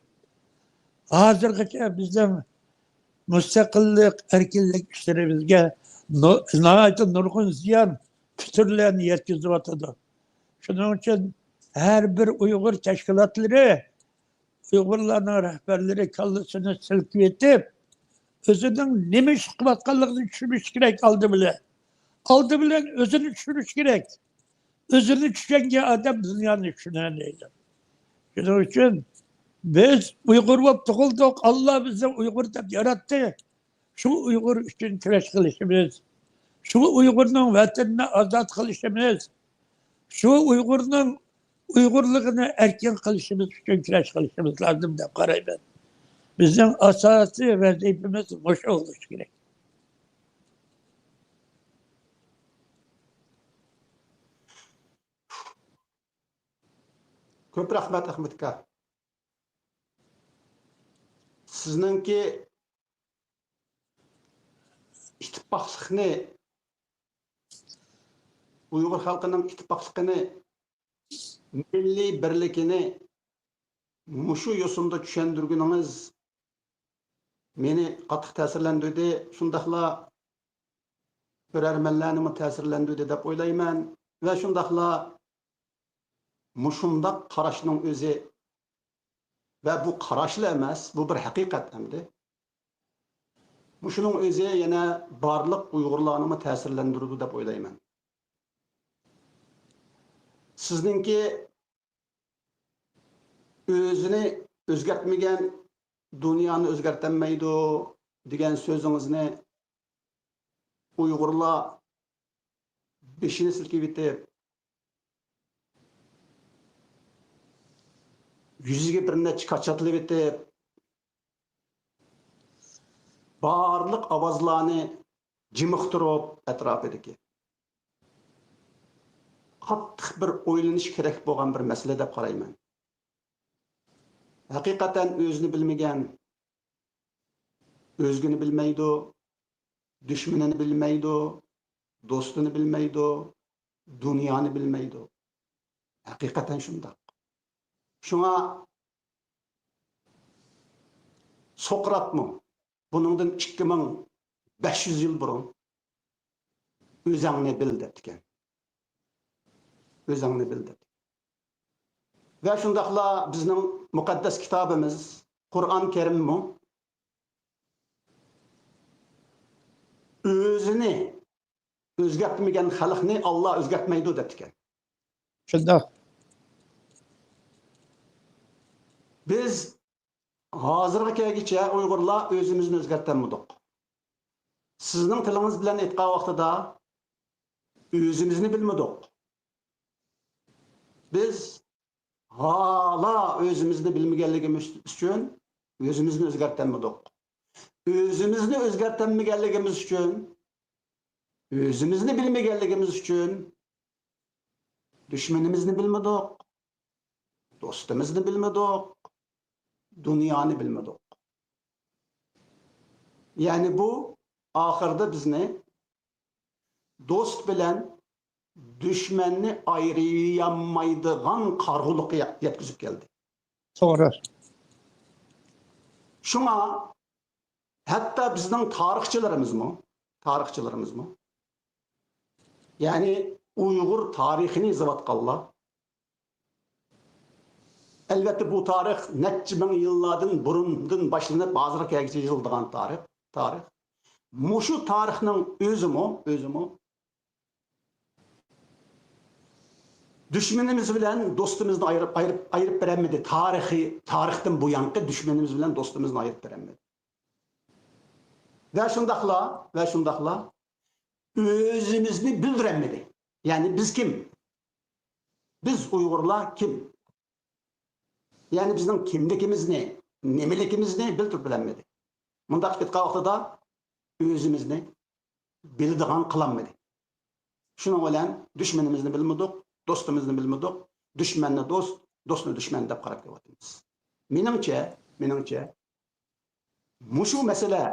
ھازىرغىچە بىزنىڭ مۇستەقىللىق، ئەركىنلىك ئىشلىرىمىزگە نو-، ناھايىتى نۇرغۇن زىيان، پۇتۇرلارنى يەتكۈزۈۋاتىدۇ. شۇنىڭ ئۈچۈن ھەر بىر ئۇيغۇر تەشكىلاتلىرى، ئۇيغۇرلارنىڭ رەھبەرلىرى كاللىسىنى سىلكىۋېتىپ، ئۆزىنىڭ نېمە ئىش قىلىۋاتقانلىقىنى چۈشىنىشى كېرەك ئالدى بىلەن. ئالدى بىلەن ئۆزىنى چۈشىنىشى كېرەك. ئۆزىنى چۈشەنگەن ئادەم دۇنيانى چۈشىنەلەيدۇ. شۇنىڭ ئۈچۈن بىز ئۇيغۇر بولۇپ تۇغۇلدۇق، ئاللا بىزنى ئۇيغۇر دەپ ياراتتى. شۇ ئۇيغۇر ئۈچۈن كۈرەش قىلىشىمىز، شۇ ئۇيغۇرنىڭ ۋەتىنىنى ئازاد قىلىشىمىز، شۇ ئۇيغۇرنىڭ ئۇيغۇرلۇقىنى ئەركىن قىلىشىمىز ئۈچۈن كۈرەش قىلىشىمىز لازىم دەپ قارايمەن. بىزنىڭ ئاساسىي ۋەزىپىمىز مۇشۇ بولۇشى كېرەك. كۆپ رەھمەت، ئەخمەت ئاكا. سىزنىڭكى ئىتتىپاقلىقنى، ئۇيغۇر خەلقىنىڭ ئىتتىپاقلىقىنى، مىللىي بىرلىكىنى مۇشۇ يوسۇندا چۈشەندۈرگىنىڭىز مېنى قاتتىق تەسىرلەندۈردى. شۇنداقلا كۆرەرمەنلەرنىمۇ تەسىرلەندۈردى دەپ ئويلايمەن. ۋە شۇنداقلا مۇشۇنداق قاراشنىڭ ئۆزى، ۋە بۇ قاراشلا ئەمەس، بۇ بىر ھەقىقەت ئەمدى. مۇشۇنىڭ ئۆزى يەنە بارلىق ئۇيغۇرلارنىمۇ تەسىرلەندۈرىدۇ دەپ ئويلايمەن. سىزنىڭكى «ئۆزىنى ئۆزگەرتمىگەن دۇنيانى ئۆزگەرتەلمەيدۇ» دېگەن سۆزىڭىزنى ئۇيغۇرلار بېشىنى سىلكىۋېتىپ، يۈزىگە بىر نەچچە كاچاتلىۋېتىپ، بارلىق ئاۋازلارنى جىمىقتۇرۇپ، ئەتراپىدىكى قاتتىق بىر ئويلىنىش كېرەك بولغان بىر مەسىلە دەپ قارايمەن. ھەقىقەتەن ئۆزىنى بىلمىگەن، ئۆزگىنى بىلمەيدۇ، دۈشمىنىنى بىلمەيدۇ، دوستىنى بىلمەيدۇ، دۇنيانى بىلمەيدۇ. ھەقىقەتەن شۇنداق. شۇڭا سوقراتمۇ بۇنىڭدىن ئىككى مىڭ بەش يۈز يىل بۇرۇن «ئۆزەڭنى بىل» دەپتىكەن. «ئۆزەڭنى بىل» دەپ. ۋە شۇنداقلا بىزنىڭ مۇقەددەس كىتابىمىز قۇرئان كەرىممۇ «ئۆزىنى ئۆزگەرتمىگەن خەلقنى ئاللا ئۆزگەرتمەيدۇ» دەپتىكەن. شۇنداق. بىز ھازىرغا كەلگۈچە ئۇيغۇرلار ئۆزىمىزنى ئۆزگەرتەلمىدۇق. سىزنىڭ تىلىڭىز بىلەن ئېيتقان ۋاقتىدا ئۆزىمىزنى بىلمىدۇق. بىز ھالا ئۆزىمىزنى بىلمىگەنلىكىمىز ئۈچۈن ئۆزىمىزنى ئۆزگەرتەلمىدۇق. ئۆزىمىزنى ئۆزگەرتەلمىگەنلىكىمىز ئۈچۈن، ئۆزىمىزنى بىلمىگەنلىكىمىز ئۈچۈن دۈشمىنىمىزنى بىلمىدۇق، دوستىمىزنى بىلمىدۇق، دۇنيانى بىلمىدۇق. يەنى بۇ ئاخىرىدا بىزنى دوست بىلەن دۈشمەننى ئايرىيالمايدىغان قارىغۇلۇققا يەتكۈزۈپ كەلدى. توغرا. شۇڭا ھەتتا بىزنىڭ تارىخچىلىرىمىزمۇ، تارىخچىلىرىمىزمۇ، يەنى ئۇيغۇر تارىخىنى يېزىۋاتقانلار، ئەلۋەتتە، بۇ تارىخ نەچچە مىڭ يىللاردىن بۇرۇندىن باشلىنىپ، ھازىرغا كەلگۈچە يېزىلىدىغان تارىخ، تارىخ. مۇشۇ تارىخنىڭ ئۆزىمۇ، ئۆزىمۇ دۈشمىنىمىز بىلەن دوستىمىزنى ئايرىپ، ئايرىپ، ئايرىپ بېرەلمىدى. تارىخىي، تارىختىن بۇيانقى دۈشمىنىمىز بىلەن دوستىمىزنى ئايرىپ بېرەلمىدى. ۋە شۇنداقلا، ۋە شۇنداقلا ئۆزىمىزنى بىلدۈرەلمىدى. يەنى بىز كىم؟ بىز ئۇيغۇرلار كىم؟ يەنى بىزنىڭ كىملىكىمىزنى، نېمىلىكىمىزنى بىلدۈرۈپ بېرەلمىدى. مۇنداق ئېيتقان ۋاقتىدا ئۆزىمىزنى بىلىدىغان قىلالمىدى. شۇنىڭ بىلەن دۈشمىنىمىزنى بىلمىدۇق، دوستىمىزنى بىلمىدۇق. دۈشمەننى دوست، دوستنى دۈشمەن دەپ قاراپ كېلىۋاتىمىز. مېنىڭچە، مېنىڭچە، مۇشۇ مەسىلە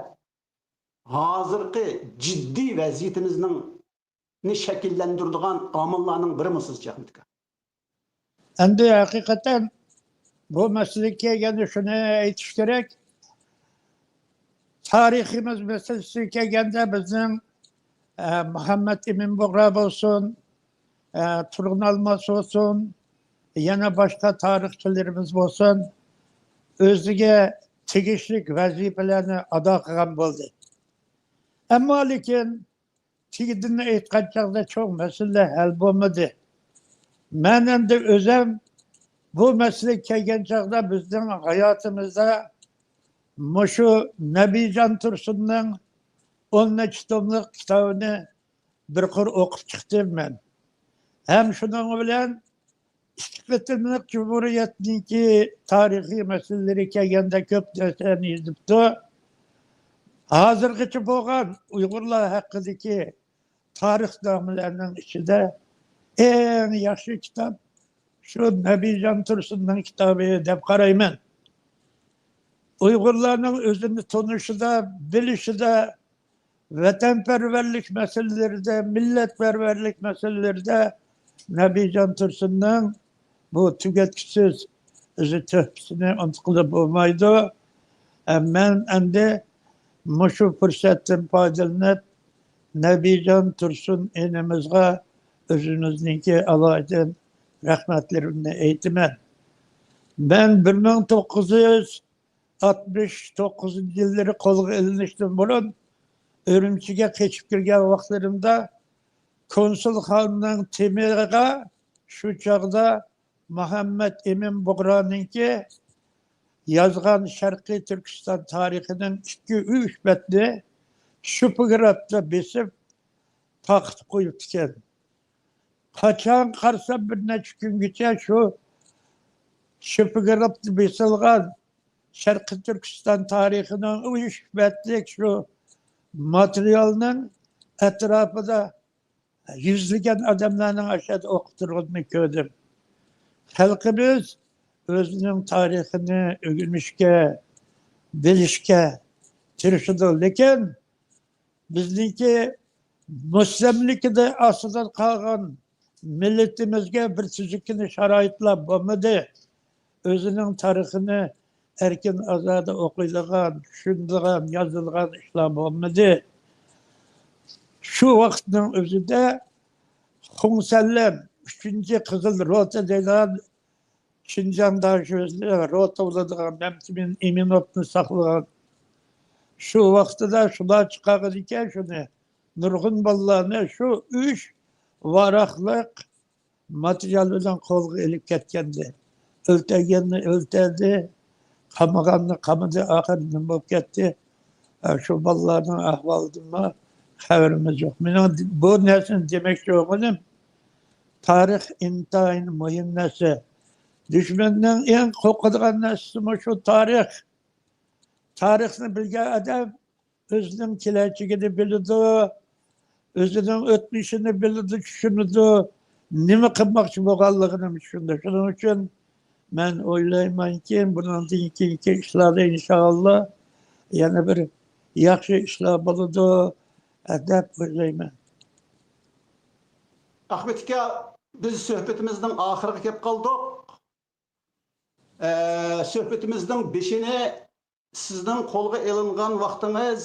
ھازىرقى جىددىي ۋەزىيىتىمىزنىڭ، نى شەكىللەندۈرىدىغان ئامىللارنىڭ بىرىمۇ سىزچە، ئەخمەت ئاكا؟ ئەمدى ھەقىقەتەن بۇ مەسىلىگە كەلگەندە شۇنى ئېيتىش كېرەك. تارىخىمىز مەسىلىسىگە كەلگەندە بىزنىڭ، ئە، مۇھەممەد ئىمىن بۇغرا بولسۇن، ئە، تۇرغۇن ئالماس بولسۇن، يەنە باشقا تارىخچىلىرىمىز بولسۇن، ئۆزىگە تېگىشلىك ۋەزىپىلەرنى ئادا قىلغان بولدى. ئەمما لېكىن تېگىدىن ئېيتقان چاغدا چوڭ مەسىلىلەر ھەل بولمىدى. مەن ئەمدى ئۆزۈم بۇ مەسىلىگە كەلگەن چاغدا بىزنىڭ ھاياتىمىزدا مۇشۇ نەبىجان تۇرسۇننىڭ ئون نەچچە توملۇق كىتابىنى بىر قۇر ئوقۇپ چىقتىم مەن. ھەم شۇنىڭ بىلەن ئىككى قېتىملىق جۇمھۇرىيەتنىڭكى تارىخىي مەسىلىلىرى كەلگەندە كۆپ نەرسىلەرنى يېزىپتۇ. ھازىرغىچە بولغان ئۇيغۇرلار ھەققىدىكى تارىخنامىلەرنىڭ ئىچىدە ئەڭ ياخشى كىتاب شۇ نەبىجان تۇرسۇننىڭ كىتابى دەپ قارايمەن. ئۇيغۇرلارنىڭ ئۆزىنى تونۇشىدا، بىلىشىدە، ۋەتەنپەرۋەرلىك مەسىلىلىرىدە، مىللەتپەرۋەرلىك مەسىلىلىرىدە نەبىجان تۇرسۇننىڭ بۇ تۈگەتكۈسىز ئۆزى تۆھپىسىنى ئۇنتقىلى بولمايدۇ. ھەم مەن ئەمدى مۇشۇ پۇرسەتتىن پايدىلىنىپ، نەبىجان تۇرسۇن ئىنىمىزغا ئۆزىمىزنىڭكى ئالايىتەن رەھمەتلىرىمنى ئېيتىمەن. مەن بىر مىڭ توققۇز يۈز ئاتمىش توققۇزىنچى يىللىرى قولغا ئېلىنىشتىن بۇرۇن ئۈرۈمچىگە قېچىپ كىرگەن ۋاقىتلىرىمدا كونسۇلخانىنىڭ تېمىغا شۇ چاغدا مۇھەممەد ئىمىن بۇغرانىڭكى يازغان شەرقىي تۈركىستان تارىخىنىڭ ئىككى، ئۈچ بەتنى شىفىگرافتا بېسىپ تارقىتىپ قويۇپتىكەن. قاچان قارىسام، بىر نەچچە كۈنگىچە شۇ شىفىگرافتا بېسىلغان شەرقىي تۈركىستان تارىخىنىڭ ئۈچ بەتلىك شۇ ماتېرىيالنىڭ ئەتراپىدا يۈزلىگەن ئادەملەرنىڭ ئاشۇ يەردە ئوقۇپ تۇرغىنىنى كۆردۈم. خەلقىمىز ئۆزىنىڭ تارىخىنى ئۆگىنىشكە، بىلىشكە تىرىشىدۇ، لېكىن بىزنىڭكى مۇستەملىكىدە ئاستىدا قالغان مىللىتىمىزگە بىر تۈزۈككىنە شارائىتلار بولمىدى. ئۆزىنىڭ تارىخىنى ئەركىن ئازادە ئوقۇيدىغان، چۈشىنىدىغان، يازىدىغان ئىشلار بولمىدى. شۇ ۋاقىتنىڭ ئۆزىدە خۇڭسەنلەر ئۈچىنچى قىزىل روتا دەيدىغان شىنجاڭ داشۆسىدە روتا بولىدىغان مەمتىمىن ئىمىنوفنى ساقلىغان. شۇ ۋاقتىدا شۇلار چىقارغانىكەن شۇنى. نۇرغۇن بالىلارنى شۇ ئۈچ ۋاراقلىق ماتېرىيال بىلەن قولغا ئېلىپ كەتكەندى. ئۆلتۈرگەننى ئۆلتۈردى، قامىغاننى قامىدى، ئاخىرى نېمە بولۇپ كەتتى؟ ھە، شۇ بالىلارنىڭ ئەھۋالىدىنمۇ خەۋىرىمىز يوق. مېنىڭ بۇ نەرسىنى دېمەكچى بولغىنىم، تارىخ ئىنتايىن مۇھىم نەرسە. دۈشمەننىڭ ئەڭ قورقىدىغان نەرسىمۇ شۇ تارىخ. تارىخنى بىلگەن ئادەم ئۆزىنىڭ كېلەچىكىنى بىلىدۇ، ئۆزىنىڭ ئۆتمۈشىنى بىلىدۇ، چۈشىنىدۇ، نېمە قىلماقچى بولغانلىقىنى چۈشىنىدۇ. شۇنىڭ ئۈچۈن مەن ئويلايمەنكى، بۇنىڭدىن كېيىنكى ئىشلاردا ئىنشائاللا يەنە بىر ياخشى ئىشلار بولىدۇ، دەپ ئويلايمەن. ئەخمەت ئاكا، بىز سۆھبىتىمىزنىڭ ئاخىرىغا كەپ قالدۇق. ئە، سۆھبىتىمىزنىڭ بېشىنى سىزنىڭ قولغا ئېلىنغان ۋاقتىڭىز،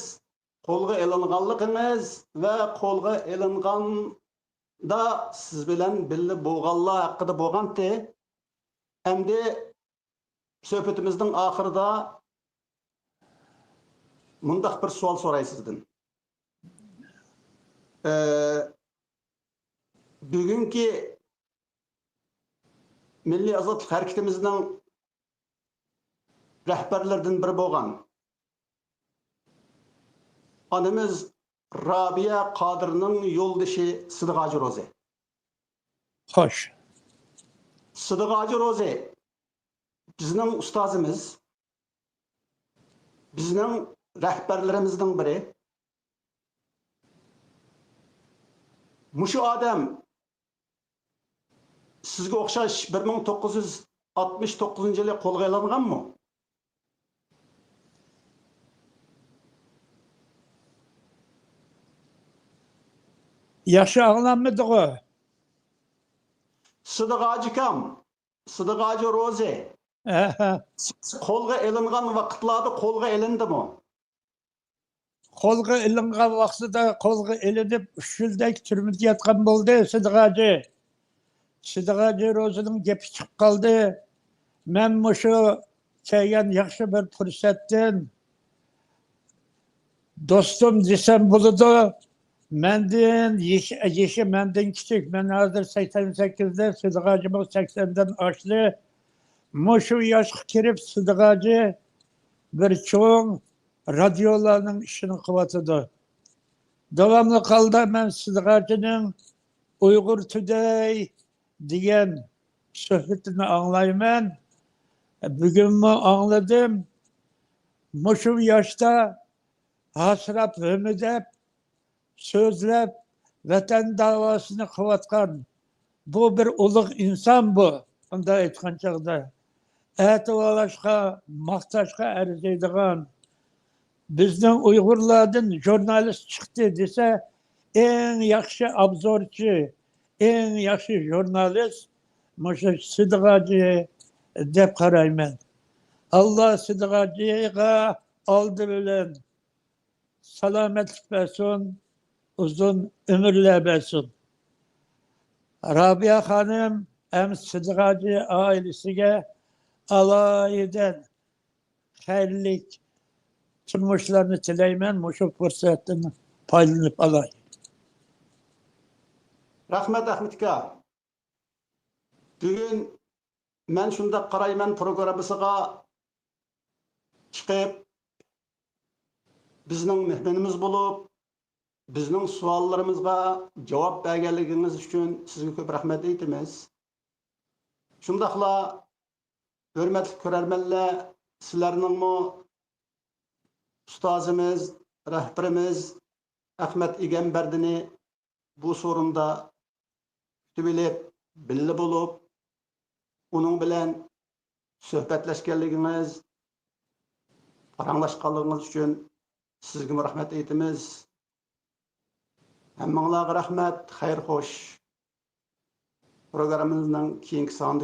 قولغا ئېلىنغانلىقىڭىز ۋە قولغا ئېلىنغاندا سىز بىلەن بىللە بولغانلار ھەققىدە بولغانتى. ئەمدى سۆھبىتىمىزنىڭ ئاخىرىدا مۇنداق بىر سوئال سوراي سىزدىن. ئە، بۈگۈنكى مىللىي ئازادلىق ھەرىكىتىمىزنىڭ رەھبەرلىرىدىن بىرى بولغان ئانىمىز رابىيە قادىرنىڭ يولدىشى سىدىق ھاجى روزى. خوش. سىدىق ھاجى روزى بىزنىڭ ئۇستازىمىز، بىزنىڭ رەھبەرلىرىمىزنىڭ بىرى. مۇشۇ ئادەم سىزگە ئوخشاش بىر مىڭ توققۇز يۈز ئاتمىش توققۇزىنچى يىلى قولغا ئېلىنغانمۇ؟ ياخشى ئاڭلانمىدىغۇ؟ سىدىق ھاجىكام، سىدىق ھاجى روزى، ئەھە. قولغا ئېلىنغان ۋاقىتلاردا قولغا ئېلىندىمۇ؟ قولغا ئېلىنغان ۋاقتىدا قولغا ئېلىنىپ، ئۈچ يىلدەك تۈرمىدە ياتقان بولدى سىدىق ھاجى. سىدىق ھاجى روزىنىڭ گېپى چىقىپ قالدى. مەن مۇشۇ كەلگەن ياخشى بىر پۇرسەتتىن دوستۇم دېسەم بولىدۇ. مەندىن يېشى، يېشى مەندىن كىچىك. مەن ھازىر سەكسەن سەككىزدە، سىدىق ھاجىمۇ سەكسەندىن ئاشتى. مۇشۇ ياشقا كىرىپ سىدىق ھاجى بىر چوڭ رادىيولارنىڭ ئىشىنى قىلىۋاتىدۇ. داۋاملىق ھالدا مەن سىدىق ھاجىنىڭ ئۇيغۇر تۈدەي دېگەن سۆھبىتىنى ئاڭلايمەن. بۈگۈنمۇ ئاڭلىدىم. مۇشۇ ياشتا ھاسىراپ، ھۆمۈدەپ، سۆزلەپ، ۋەتەن داۋاسىنى قىلىۋاتقان بۇ بىر ئۇلۇغ ئىنسان بۇ. ئۇنداق ئېيتقان چاغدا ئەتىۋارلاشقا، ماختاشقا ئەرزىيدىغان، بىزنىڭ ئۇيغۇرلاردىن ژۇرنالىست چىقتى دېسە، ئەڭ ياخشى ئابزورچى، ئەڭ ياخشى ژۇرنالىست مۇشۇ سىدىق ھاجى دەپ قارايمەن. ئاللا سىدىق ھاجىغا ئالدى بىلەن سالامەتلىك بەرسۇن، ئۇزۇن ئۆمۈرلەر بەرسۇن. رابىيە خانىم ھەم سىدىق ھاجى ئائىلىسىگە ئالايىتەن خەيرلىك تۇرمۇشلارنى تىلەيمەن. مۇشۇ پۇرسەتتىن پايدىلىنىپ ئالاي. رەھمەت، ئەخمەت ئاكا. بۈگۈن مەن شۇنداق قارايمەن پروگراممىسىغا چىقىپ، بىزنىڭ مېھمىنىمىز بولۇپ، بىزنىڭ سوئاللىرىمىزغا جاۋاب بەرگەنلىكىڭىز ئۈچۈن سىزگە كۆپ رەھمەت ئېيتىمىز. شۇنداقلا ھۆرمەتلىك كۆرەرمەنلەر، سىلەرنىڭمۇ ئۇستازىمىز، رەھبىرىمىز ئەخمەت ئىگەمبەردىنى بۇ سورۇندا كۈتۈۋېلىپ، بىللە بولۇپ، ئۇنىڭ بىلەن سۆھبەتلەشكەنلىكىڭىز، پاراڭلاشقانلىقىڭىز ئۈچۈن سىزگىمۇ رەھمەت ئېيتىمىز. ھەممىڭلارغا رەھمەت، خەير خوش. پروگراممىمىزنىڭ كېيىنكى سانىدا